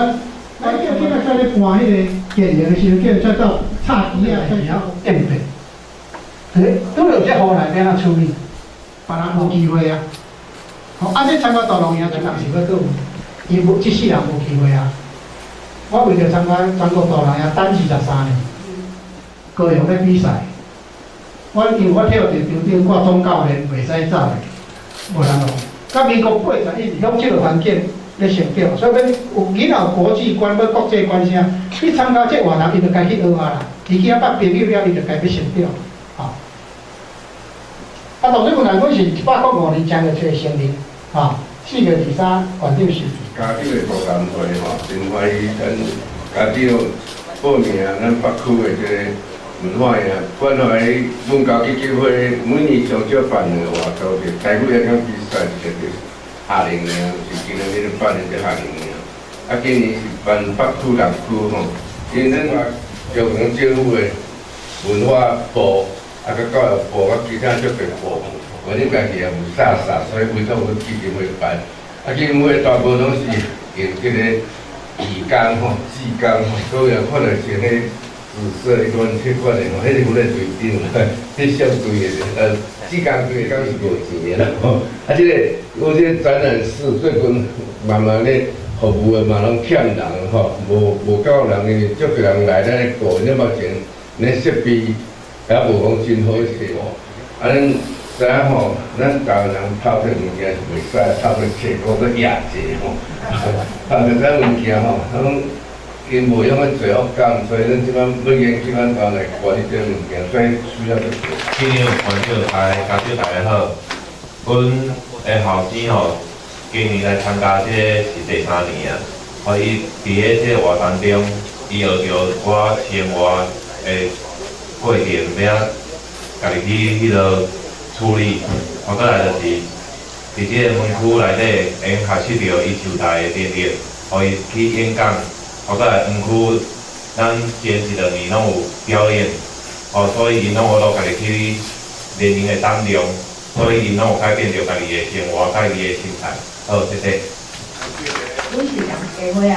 叫囡仔在咧搬彼個電源的時陣，叫伊再到插機啊，再曉電變。欸，拄著這雨內欲按怎處理？別人無機會啊。哦，啊，這參加大農營，一人是欲閣有，伊無這世人無機會啊。我為著參加全國大農營，等23年，高雄咧比賽。我因為我跳佇場頂掛總教練，袂使走的，無人路。甲民國81攏這個環境咧成長，所以講有囡仔有國際觀，欲國際觀啥，去參加這活動，伊就該去學啊啦。伊去遐捌朋友了，伊就該欲成長。吼。啊，當初本來阮是105年正月初成立，吼，4月23縣長選。家長的座談會吼，真歡喜，咱家長報名咱北區的這個文化營，關懷文教基金會每年上少辦兩個活動，就台語演講比賽，一個就是夏令營，是今年咧辦的這夏令營。啊，今年是辦北區南區吼，因為咱話中央政府的文化部，啊，佮教育部，佮其他足濟部，反正家己也有啥啥，所以委託阮基金會辦。啊，基金會大部分攏是用這個義工吼、志工吼，所有看著是彼紫色彼款、彼款的吼，彼是阮的隊長，彼小隊的，志工隊的敢是無錢的啦吼。啊，這個阮這個展覽室最近慢慢咧服務的嘛攏欠人吼，無夠人，因為足濟人來咱咧顧，咱目前咧設備也無講真好勢吼。啊，恁知影吼，咱台灣人透這物件是袂使，透這切講閣壓濟吼，透這咱物件吼，攏因無用去做福工，所以咱這擺要研究咱台灣來管理這物件，所以需要足濟。市長、縣長、家長大家好，阮的後生吼，今年來參加這個是第三年啊。予伊佇咧這個活動中，伊學著我生活的過程，欲按怎家己去彼落處理。啊，閣來就是佇這個園區內底，會用學習著伊受帶的能力，予伊去演講。啊，閣來園區，咱前一兩年攏有表演，哦，所以𪜶攏有落家己去練𪜶的膽量，所以𪜶攏有改變著家己的生活，佮伊的心態。好，謝謝。阮是蔣家輝啊，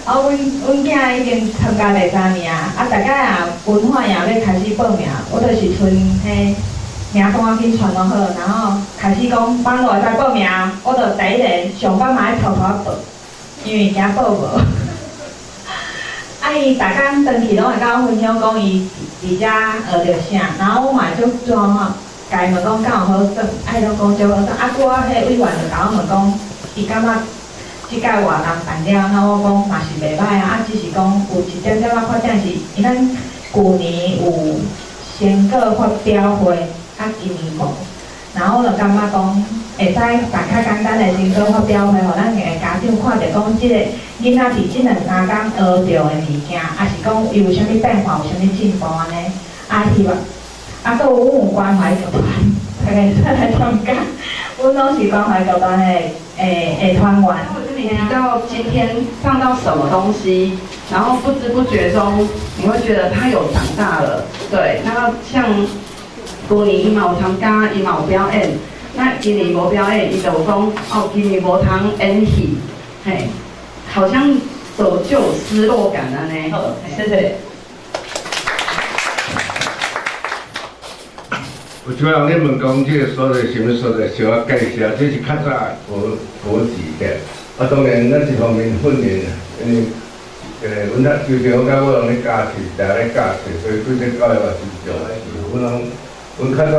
啊，阮囝已經參加第三年啊，啊，大概啊文化營欲開始報名，我就是賰彼名單去傳落好，然後開始講網路會使報名，我就第一個上班嘛愛偷偷仔報，因為驚報無。啊，伊逐工轉去攏會佮我分享講伊佇遮學著啥，然後我嘛會足怎吼，共伊問講敢有好耍，啊伊攏講足好耍，啊拄仔彼委員就共我問講，伊感覺這屆活動辦了，那我講嘛是袂歹啊，啊只是講有一點點仔發展是，因咱舊年有成果發表會，啊今年無，然後我就感覺講會使辦較簡單的成果發表會，予咱的家長長看著講，這個囡仔佇這兩三工學著的物件，抑是講伊有啥物變化，有啥物進步按呢？啊，希望，啊，閣有阮有關懷劇團，大家會使來參加，阮攏是關懷劇團的團員。提到今天上到什麼東西，然後不知不覺中，你會覺得他有長大了。對，那像舊年伊嘛有參加，伊嘛有表演。那今年無表演，伊就有講哦，今年無通演戲，嘿，好像就有失落感按呢。好，謝謝。有一擺人咧問講，這個所在啥物所在，小可介紹，這是較早國國籍的。啊，當然，咱一方面訓練，因為阮較就像我甲我攏咧教冊，定咧教冊，所以對這教育也真重要。阮攏，阮較早，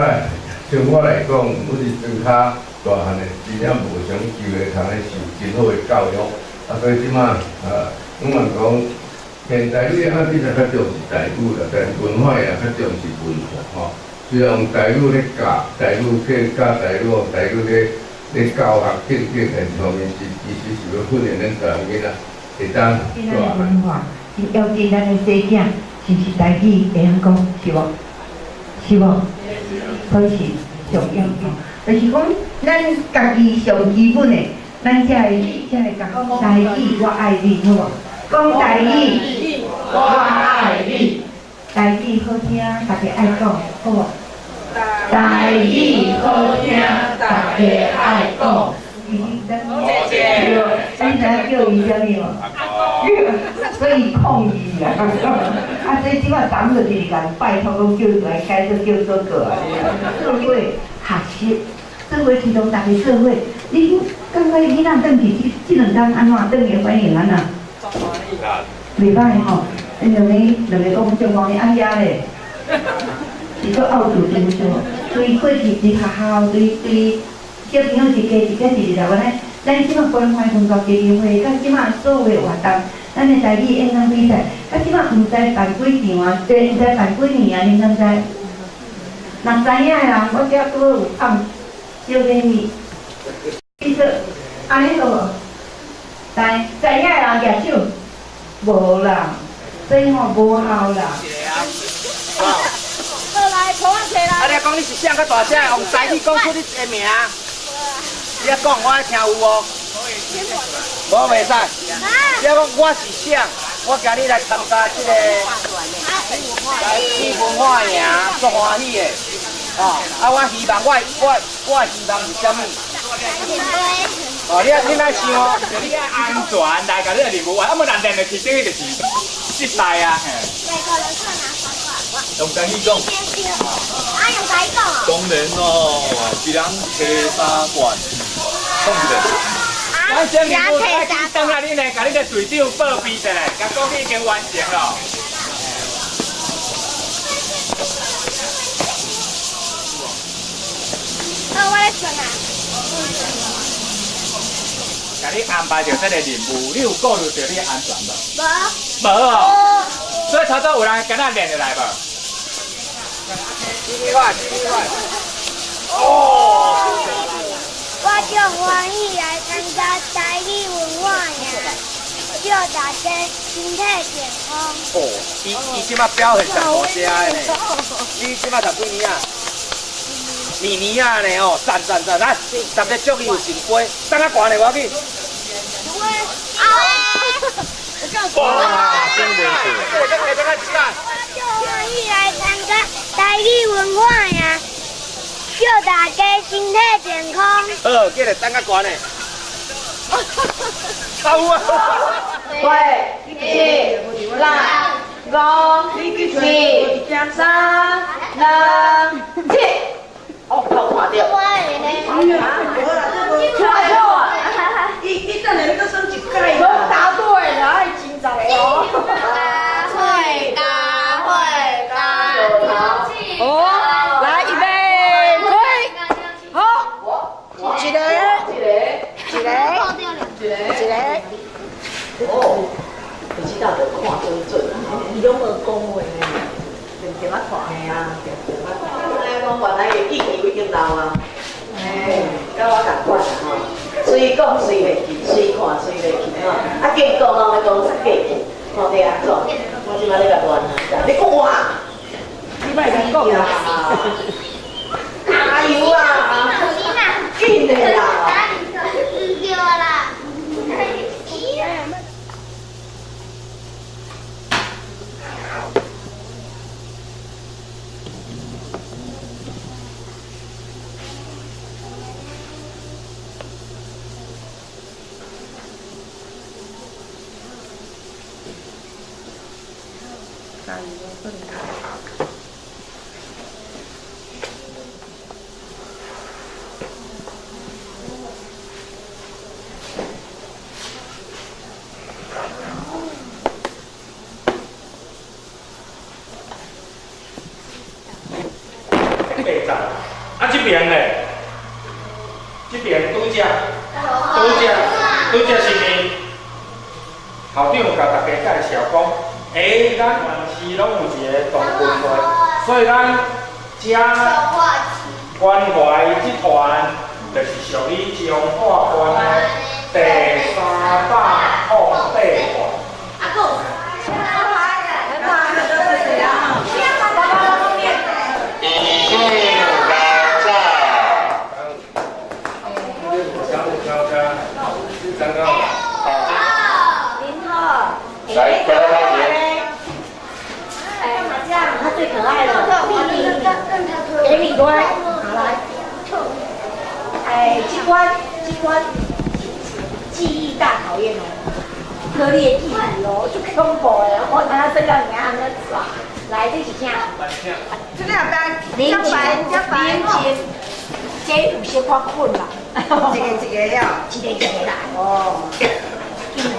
像我來講，阮是陣較大漢的，真正無啥物機會通咧受真好的教育。啊，所以這馬啊，阮嘛講，現在你啊，其實較重視台語啦，但文化也較重視文化吼。雖然用台語咧教，台語去教台語，台語咧教學等等，但一方面是其實是欲訓練咱台灣囡仔會當大文化，是要緊咱的細囝，是毋是台語會曉講？是無？是無？所以是重要吼。就是講，咱家己上基本的，咱才會講台語，我愛你，好無？講台語，我愛你。台語好聽，大家愛講，好無？台語好聽，大家愛講。謝謝。你知影叫伊啥物無？所以抗議啦。啊，所以這擺昨就直直共拜託，講叫伊來改做叫哥哥啊。做伙學習，做伙推動大家做伙。你感覺囡仔轉去這兩工按怎？轉去反應按怎？袂歹吼。𪜶兩個講中國的按遐咧，是閣拗住對毋對？對過去佇學校，對小朋友一家一家一日來，阮咱這馬關懷文教基金會，佮這馬所有的活動，咱的台語演講比賽，佮這馬毋知辦幾場啊，毋知辦幾年啊，恁敢知？若知影的人，我遮拄好有放小禮物。其實按呢好無？來，知影的人舉手，無啦。所以吼無效啦。過來，抱我起來。啊！你講你是啥較大聲，用台語講出你的名。你講，我愛聽有無？無袂使。你講我是啥？我今日來參加這個來去文化營，足歡喜的。哦，啊！我希望我希望是啥物？哦，你愛想哦，你愛安全來共你的任務完，啊，無人練落去等於就是失敗啊。用台語講。啊，用台語講。當然咯，一人提三罐，講一下。咱先任務來等下恁來，共恁的隊長報備一下，共講已經完成了。好，我來算啊。共你安排著這個任務，你有顧慮著你的安全無？無。無哦。所以頭拄有人敢若練落來無？哦。我足歡喜來參加台語文化營，祝大家身體健康。哦，伊這擺表現上大聲的呢。你這擺讀幾年啊？年年啊呢哦，讚讚讚！來，大家祝伊有成果，等較懸的無要緊。哇，真袂错！我足歡喜來參加台語文化營，祝大家身體健康。好，繼續等較懸的。好啊！八、七、六、五、四、三、二、一。哦，头看著。跳跳啊！伊等下閣算一届。拢答对啦，爱真十个哦。会答会答。哦，来预备，开，好，一个，一个，一个，一个，一个。哦，你这道就看准准，伊拢无讲话呢，定定仔看。嘿啊，定定仔看。我知影讲原来伊的记忆已经老啊，嘿，佮我仝款啊吼。虽讲虽袂记，虽喙看喙袂去吼，啊，见讲拢咧讲过去，吼对安怎？我这摆咧共乱啊，你讲话，你莫共讲啦。加油啊！紧的啦！对啦。八十，啊這邊咧，這邊拄則，拄則，拄則是毋？校長共大家介紹講，咱全市攏有一個同軍會，所以咱遮關懷集團就是屬於彰化縣的第308團。来，他最可爱了，给你多，好来，哎，这关记忆大考验哦，可你的记忆哦，足恐怖的，我知影说到尔按呢抓，来，这是啥？这个零钱，零钱，这有小可困啦，一个一个哦，一个一个来哦，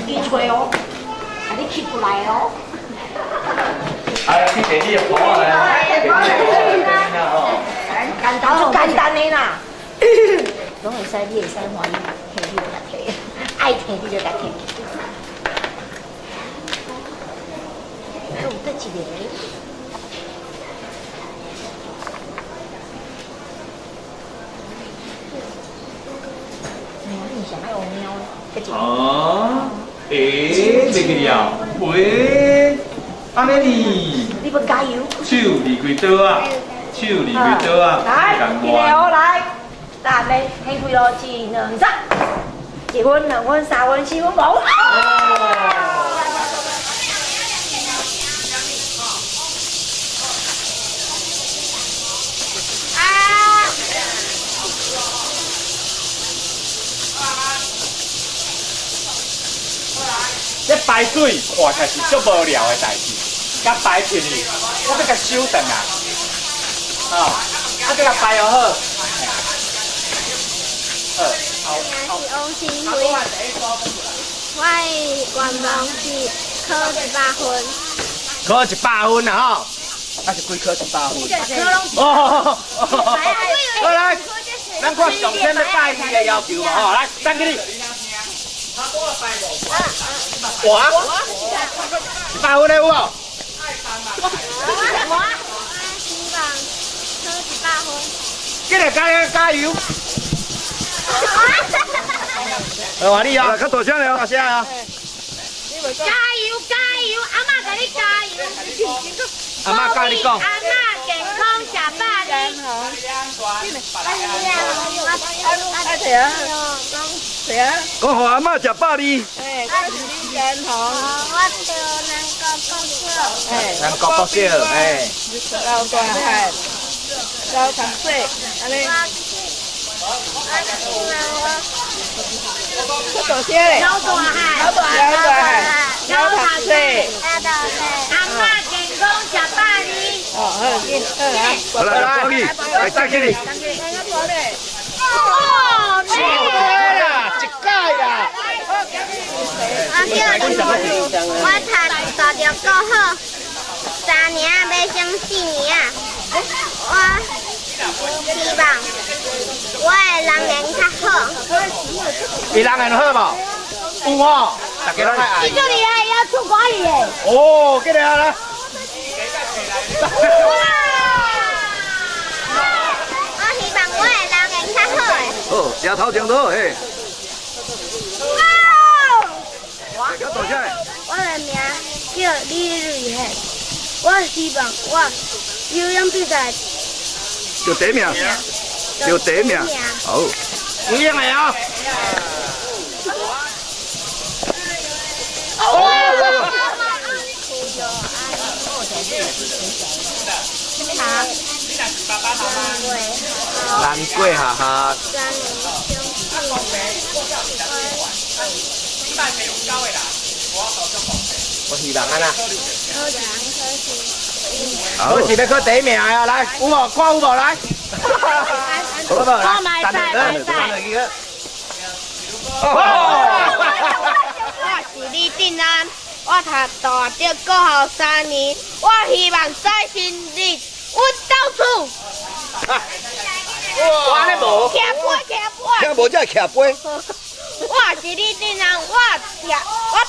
记吹哦，啊你起不来哦。哎，去摕你的包来，摕你的包来，简单就简单的啦，拢会使，你会使欢喜，摕你就共摕，爱摕你就共摕。有得一个。你想爱学猫？哦，袂记了，喂。按呢呢？你要加油！手离开桌啊，手离开桌啊！来，一个哦，来，来，来，开开咯，一、两、三，一分、两分、三分、四分、五分。这排水看起来是足无聊的代志，佮排出去，我欲共收转来，哦，啊，阁共排好。好，我是王新辉，我的愿望是考100分。考100分啊吼，啊是几考100分？哦，好来，咱看上天欲拜你的要求无吼，来，等起你。哇！100分的有无？我希望考100分。紧来加油加油！好，你啊，较大声了，大声啊！加油加油！阿嬷共你加油！阿嬷教你讲。阿嬷健康食饱你。讲予阿嬷食饱你。健康。我到南国国小。南国国小，哎。老大汉，老读书，按呢。出大声咧！老大汉，老大汉，老读书。阿嬷健康食饱你。哦，好，紧，好来，来，来，再给你。哦，对啦，一届啦。我叫林我读大中国好，3年欲升4年啊。我希望我的人缘较好。伊人缘好无？有吼，大家拢爱爱。伊这厉害，会晓唱歌语的。哦，过来啊来。我希望我的人缘较好。好，食头前就好嘿。哇！叫李瑞贤，我希望我游泳比赛得第一名，得第一名，好。有影的哦。难过哈哈。我希望按怎？我是欲考第一名啊！来，有无？看有无？来。好无？来，等等等。我是李定安，我读大德国校三年，我希望再新日阮兜厝。我按呢无。徛杯，徛杯。听无才徛杯。我是李定安，我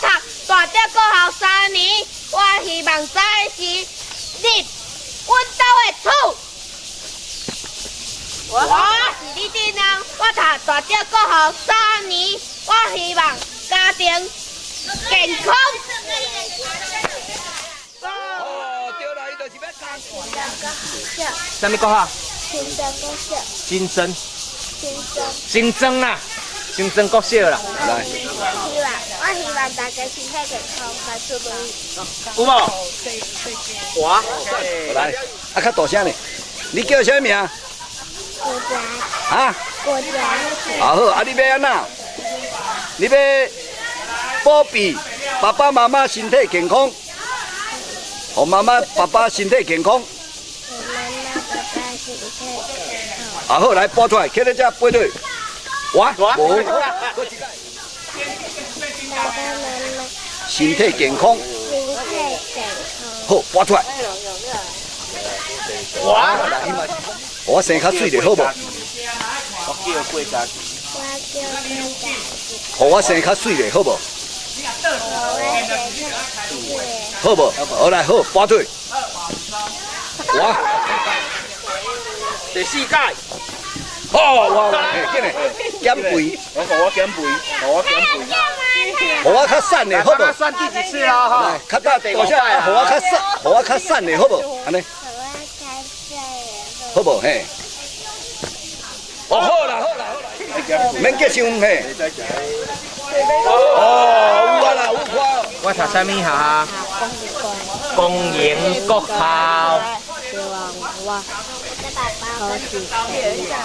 读大德国校三年，我希望早日入阮兜的厝。我是李定安，我读大德国校三年，我希望家庭健康。哦，对啦，伊就是欲讲。啥物国校？新庄国小。新庄。新庄。新庄啦，新庄国小啦。来。希望我希望大家身体健康，万事如意。有无？我。来，啊，较大声呢。你叫啥名？国家。啊？国家。啊好，啊你欲按怎？你欲保庇爸爸妈妈身体健康，予妈妈爸爸身体健康。妈妈爸爸身体健康。啊好，来拨出来，起咧遮拨对。我无。爸爸妈妈身体健康。身体健康。好，拨出来。我。我生较媠咧，好无？我叫郭家琪。我叫郭家琪。予我生较媠咧，好无？好无？好来，好，拨腿。我。第四届。哦，我，嘿，紧嘞，减肥。我予我减肥，予我减肥。予我较瘦的，好无？算第几次啊？哈。较大大声，予我较瘦，予我较瘦的，好无？按呢。好无？嘿。哦，好啦，好啦，好啦，免激伤嘿。哦，有啊啦，有看。我读啥物学校？公营国校。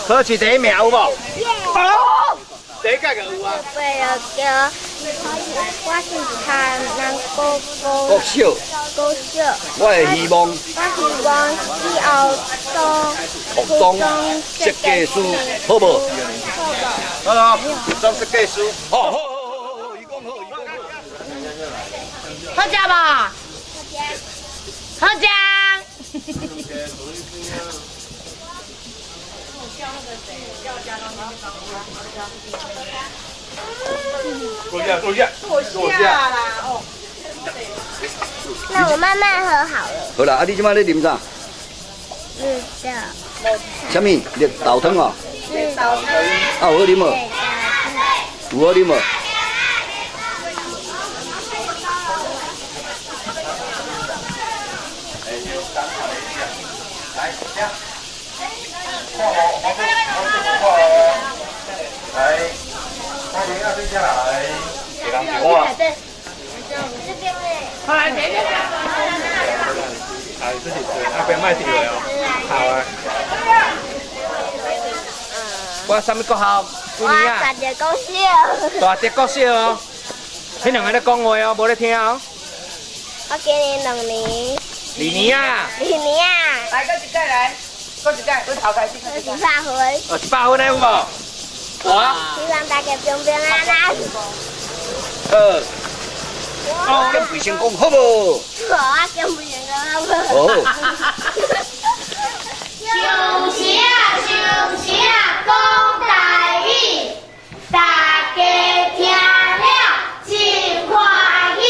考试第一名有无？第一届就有啊。我是读南国国小。国小。我会希望。我希望以后做服装设计师，好无？好无？服装设计师。好好好好好，伊讲好，伊讲好。好食无？好食。坐下，坐下，坐下啦！哦。那我慢慢喝好了。好啦，啊你这摆咧啉啥？绿豆。啥物？绿豆汤哦。绿豆汤。啊，有好啉无？有好啉无？好来，姐姐。啊，这是阿伯莫掉哦，好啊。我啥物国校？几年啊？大德国小。大德国小哦。彼两个咧讲话哦，无咧听哦。我今年2年。2年啊。2年啊。来，阁一届来，阁一届，阮头开始。100分。哦，100分的有无？希望大家平平安安。好。减肥成功，好无？好啊，减肥成功好无？好。想时啊，想时啊，讲台语，大家听了真欢喜。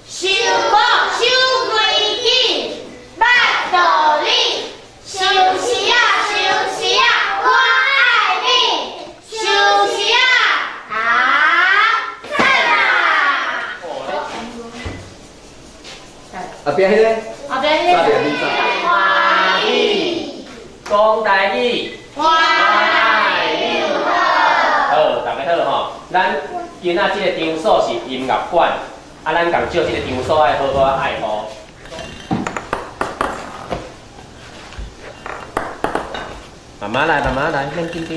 想无守规矩，捌道理。想时啊，想时啊，我爱你。想时啊，啊，赞啦！后壁彼个？后壁彼个。欢喜，讲台语。我爱你。好，大家好吼。咱今仔这个场所是音乐馆，啊，咱共借这个场所爱好好爱护。慢慢来，慢慢来，免紧张。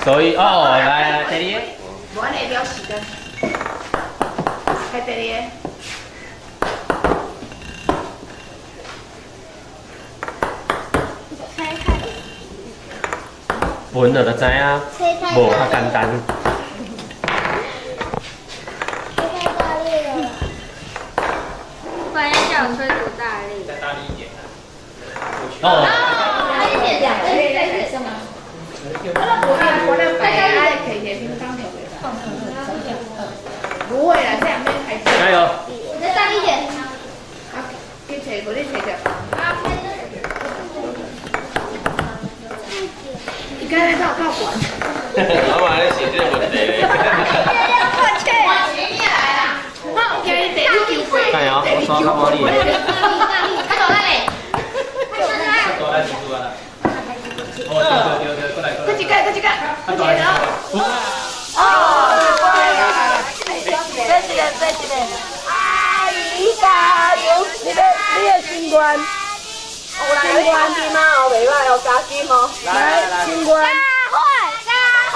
所以哦，来来，第二个。无按呢了时间。开第二个。分了就知影，无较简单。不然要叫我吹多大力？再大力一点。哦。大力一点，再什么？不会啦，这样免开始。加油！我再大力一点。啊，去揣，无你揣着。你刚才到到管。老板咧想这个问题咧。我有惊伊第二球过。加油！我刷较无力。较大力。大力程度啊！哦，对对对对，过来过来。搁一个，搁一个，搁一个。哦，再一个，再一个。阿姨加油！你的你的心愿。心愿金吗？哦，袂歹哦，加金哦。来，心愿。加会，加会。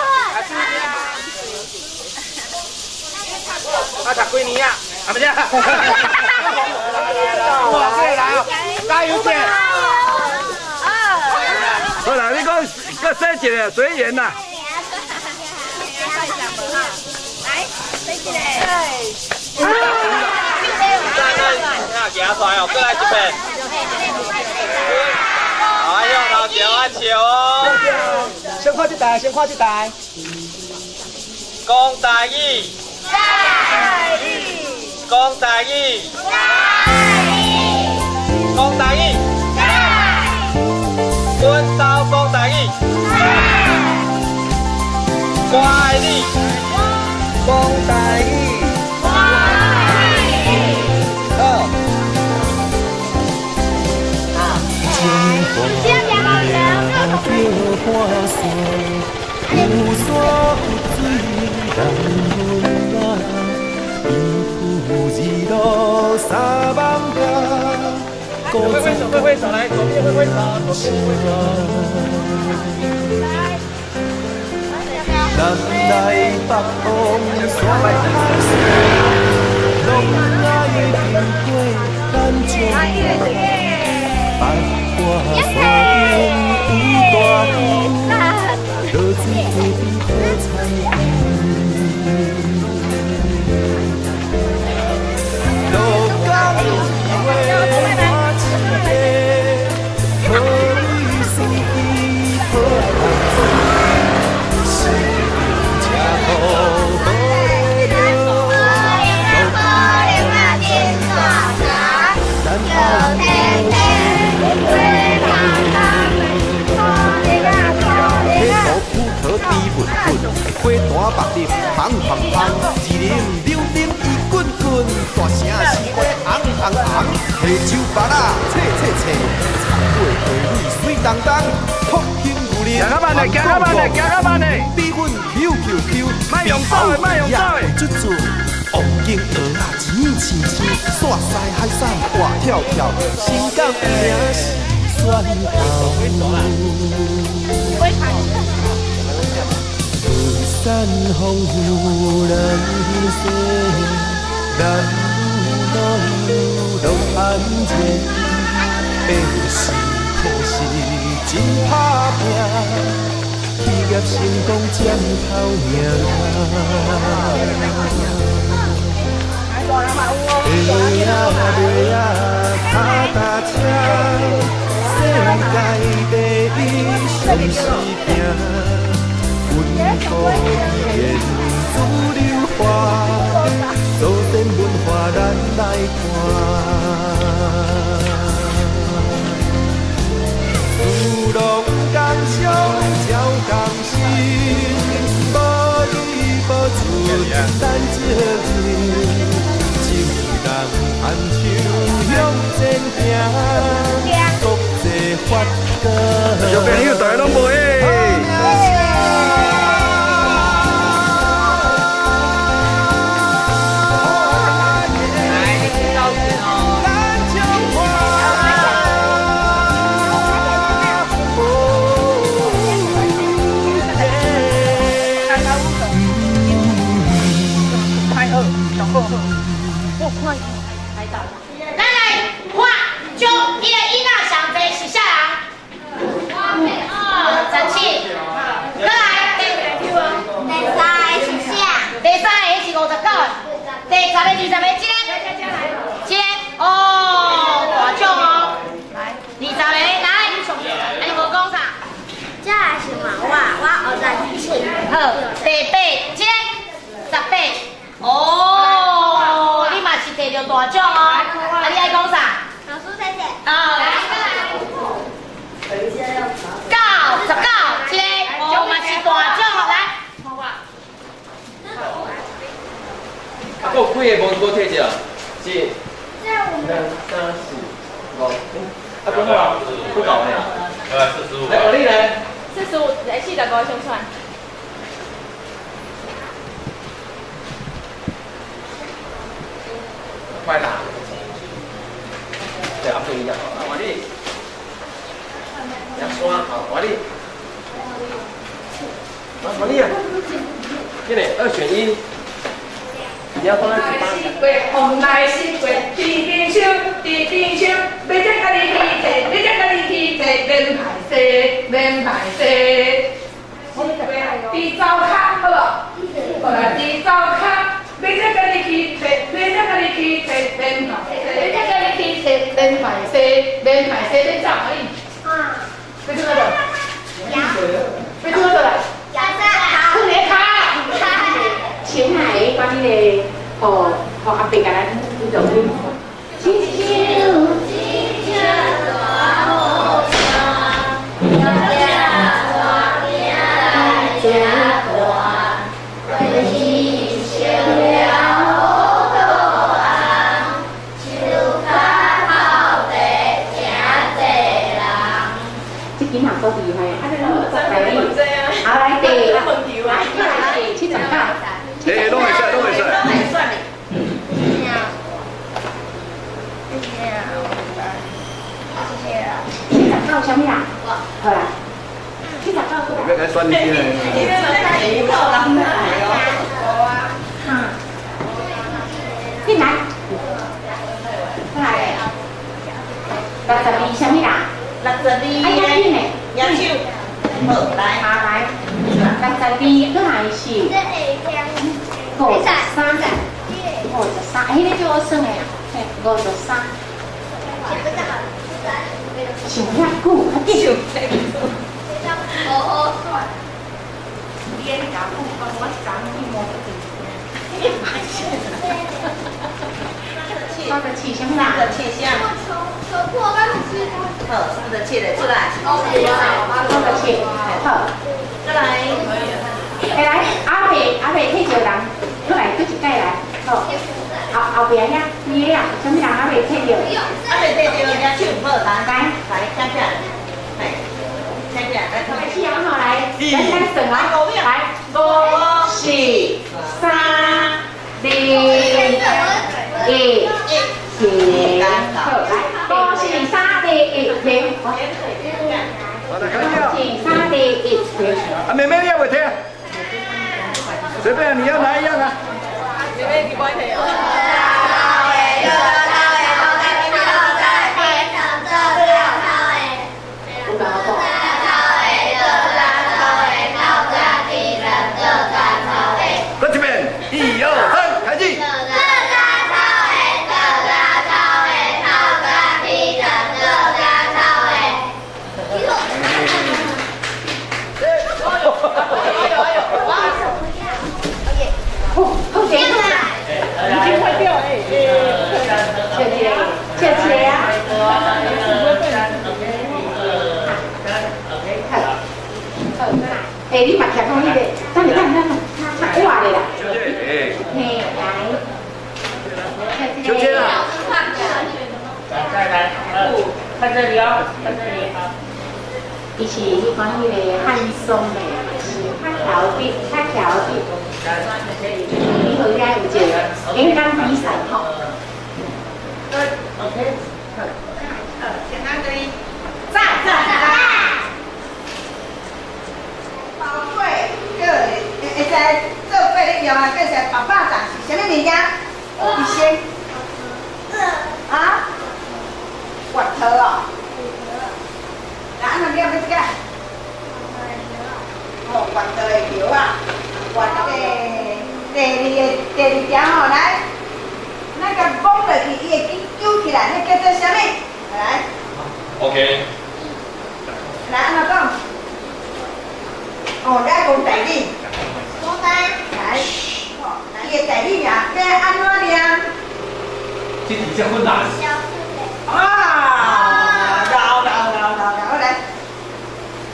啊，读几年啊？啊，不是。哇，过来哦，加油者！好啦，你讲，阁说一个随缘啦。来，说一个。咱行出来哦，过来这边。好，向头前按笑哦。先看这台，先看这台。讲台语。台语。讲台语。台语。讲台语。阮兜讲台语。我爱你。讲台语。我爱你。好。有山有水人阮啊，伊富二路三网仔。挥挥手，挥挥手，来，左边挥挥手，左边挥挥手。南来北往山海线，拢爱经过咱这。八卦山顶有大雾，落水溪边好菜园。鹿港一月满市的，好美四季好风景，是车路好路。花坛白日香香香，一林柳丁伊滚滚，大城市瓜红红红，下酒巴仔切切切，草尾花蕊水当当，福兴有力，行较慢嘞，行较慢嘞，行较慢嘞，比阮 Q Q Q，莫用走的，莫用走的，出出，王景蚵仔青青青，煞西海山活跳跳，新港名是选头。山风雨难洗，男女老幼拢安然。百姓可是真打拼，企业成功占头名。下啊马啊，脚踏车，世界第一上是拼。文化语言主流化，祖先文化咱来看。士农工商招工心，无理无出歌。小朋友，大家攏無欸。咱来看，将伊个囡仔上济是啥人？哦，17。过来。第三个是啥？第三个是59个，第十个、20个，这个，这个，哦，大奖哦。20个来，啊你无讲啥？这个是换我，我57。好，第八，这个18。哦，你嘛是摕到大奖哦。啊，你爱讲啥？老师谢谢。啊，来，9、19，这个哦嘛是大奖哦，来。啊，阁有几个无摕著？一、两、三、四、五，啊，讲好啊，不够呢。45。来，我你呢？ 45，来45先算。快啦！对，阿对一样。啊，我你，两刷，好，我你，啊，我你啊，这个2选1，你要放在嘴巴。西瓜，红来西瓜，甜甜香，甜甜香，买只家己去提，买只家己去提，免歹势，免歹势。西瓜，猪走跤，好无？好啦，猪走跤。买只家己去提，买只家己去提，免歹势，买只家己去提，免歹势，免歹势，免走而已。啊。要转倒？要转倒来？转咧跤。亲爱的，关迄个，吼吼阿伯共咱做。亲像一只大雨伞，大饼来真大，关系成了好红，树跤头地诚济人。这几项都厉害，啊，咱来，好来第，来第79。哎，拢会使，拢会使。79啥物啦？好啦，79。我要来选你咧。进来，来，62啥物啦？ 62。哎呀，紧嘞，举手。好，来。好来，62，过来是53，53，迄个就好算的啊，嘿，53。想遐久，较紧。好好算。你安尼甲我讲，我一早去摸得着。37，啥物啦？ 37啥？好，37的出来。37，好。再来。哎来，阿伯阿伯摕一个人，过来，搁一届来，好。后后壁遐，你的啊，啥物人阿伯摕著？阿伯摕著，举手，好，来，来，站起来，嘿，站起来，来，开始啊，好来，咱咱算啊，来，5、4、3、2、1，停，好，来，5、4、3、2、1，停。5、4、3、2、1，停。啊，妹妹你也袂听？随便你要哪一样啊？妹妹你乖点哦。搁一遍，1、2、3，开始。好，好，已经坏掉哎，谢谢，谢谢啊。好，哎，你嘛徛讲彼个，等下等下等下，较活的啦。哎。嘿，来。秋千啊。再来，看这里哦，看这里啊。伊是彼款彼个汉松的，是較調的，較調的。你好，遐有一個演講比賽吼。 OK，好，請咱對，讚讚讚。包括個會使做伙咧用啊，叫做爸爸掌是啥物物件？你先。啊？滑頭哦。來，按怎念要這個？哦，滑頭的橋啊，滑這個第二個第二條吼，來，那個摸落去，伊會去揪起來，那叫做啥物？來。 OK。來，按怎講？哦，你愛講台語。來，伊的台語名要按怎念？這題真困難。啊！老老老老老來。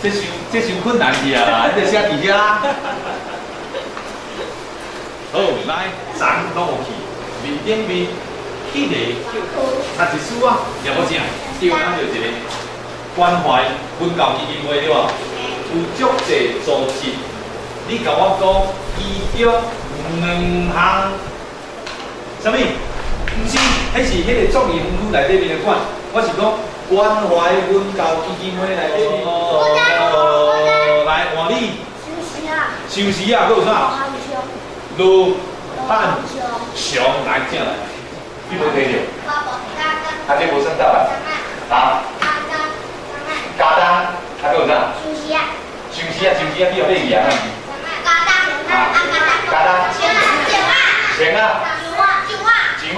這傷困難去啊！你著寫佇遐。好，來，昨攏有去，面頂面彼个讀一書啊，也無正，對，咱就一個關懷文教基金會對無？有足濟組織，你共我講，其中兩項，啥物？毋是，彼是彼個創意園區內底面的館，我是講關懷文教基金會內底面。哦，來換你。壽司啊，閣有啥？羅漢熊來正來，你無提著？啊，這無算到啊？啊？加當，啊，閣有啥？壽司啊，壽司啊，去予買去啊？加當，加當，蠅仔，蠅仔，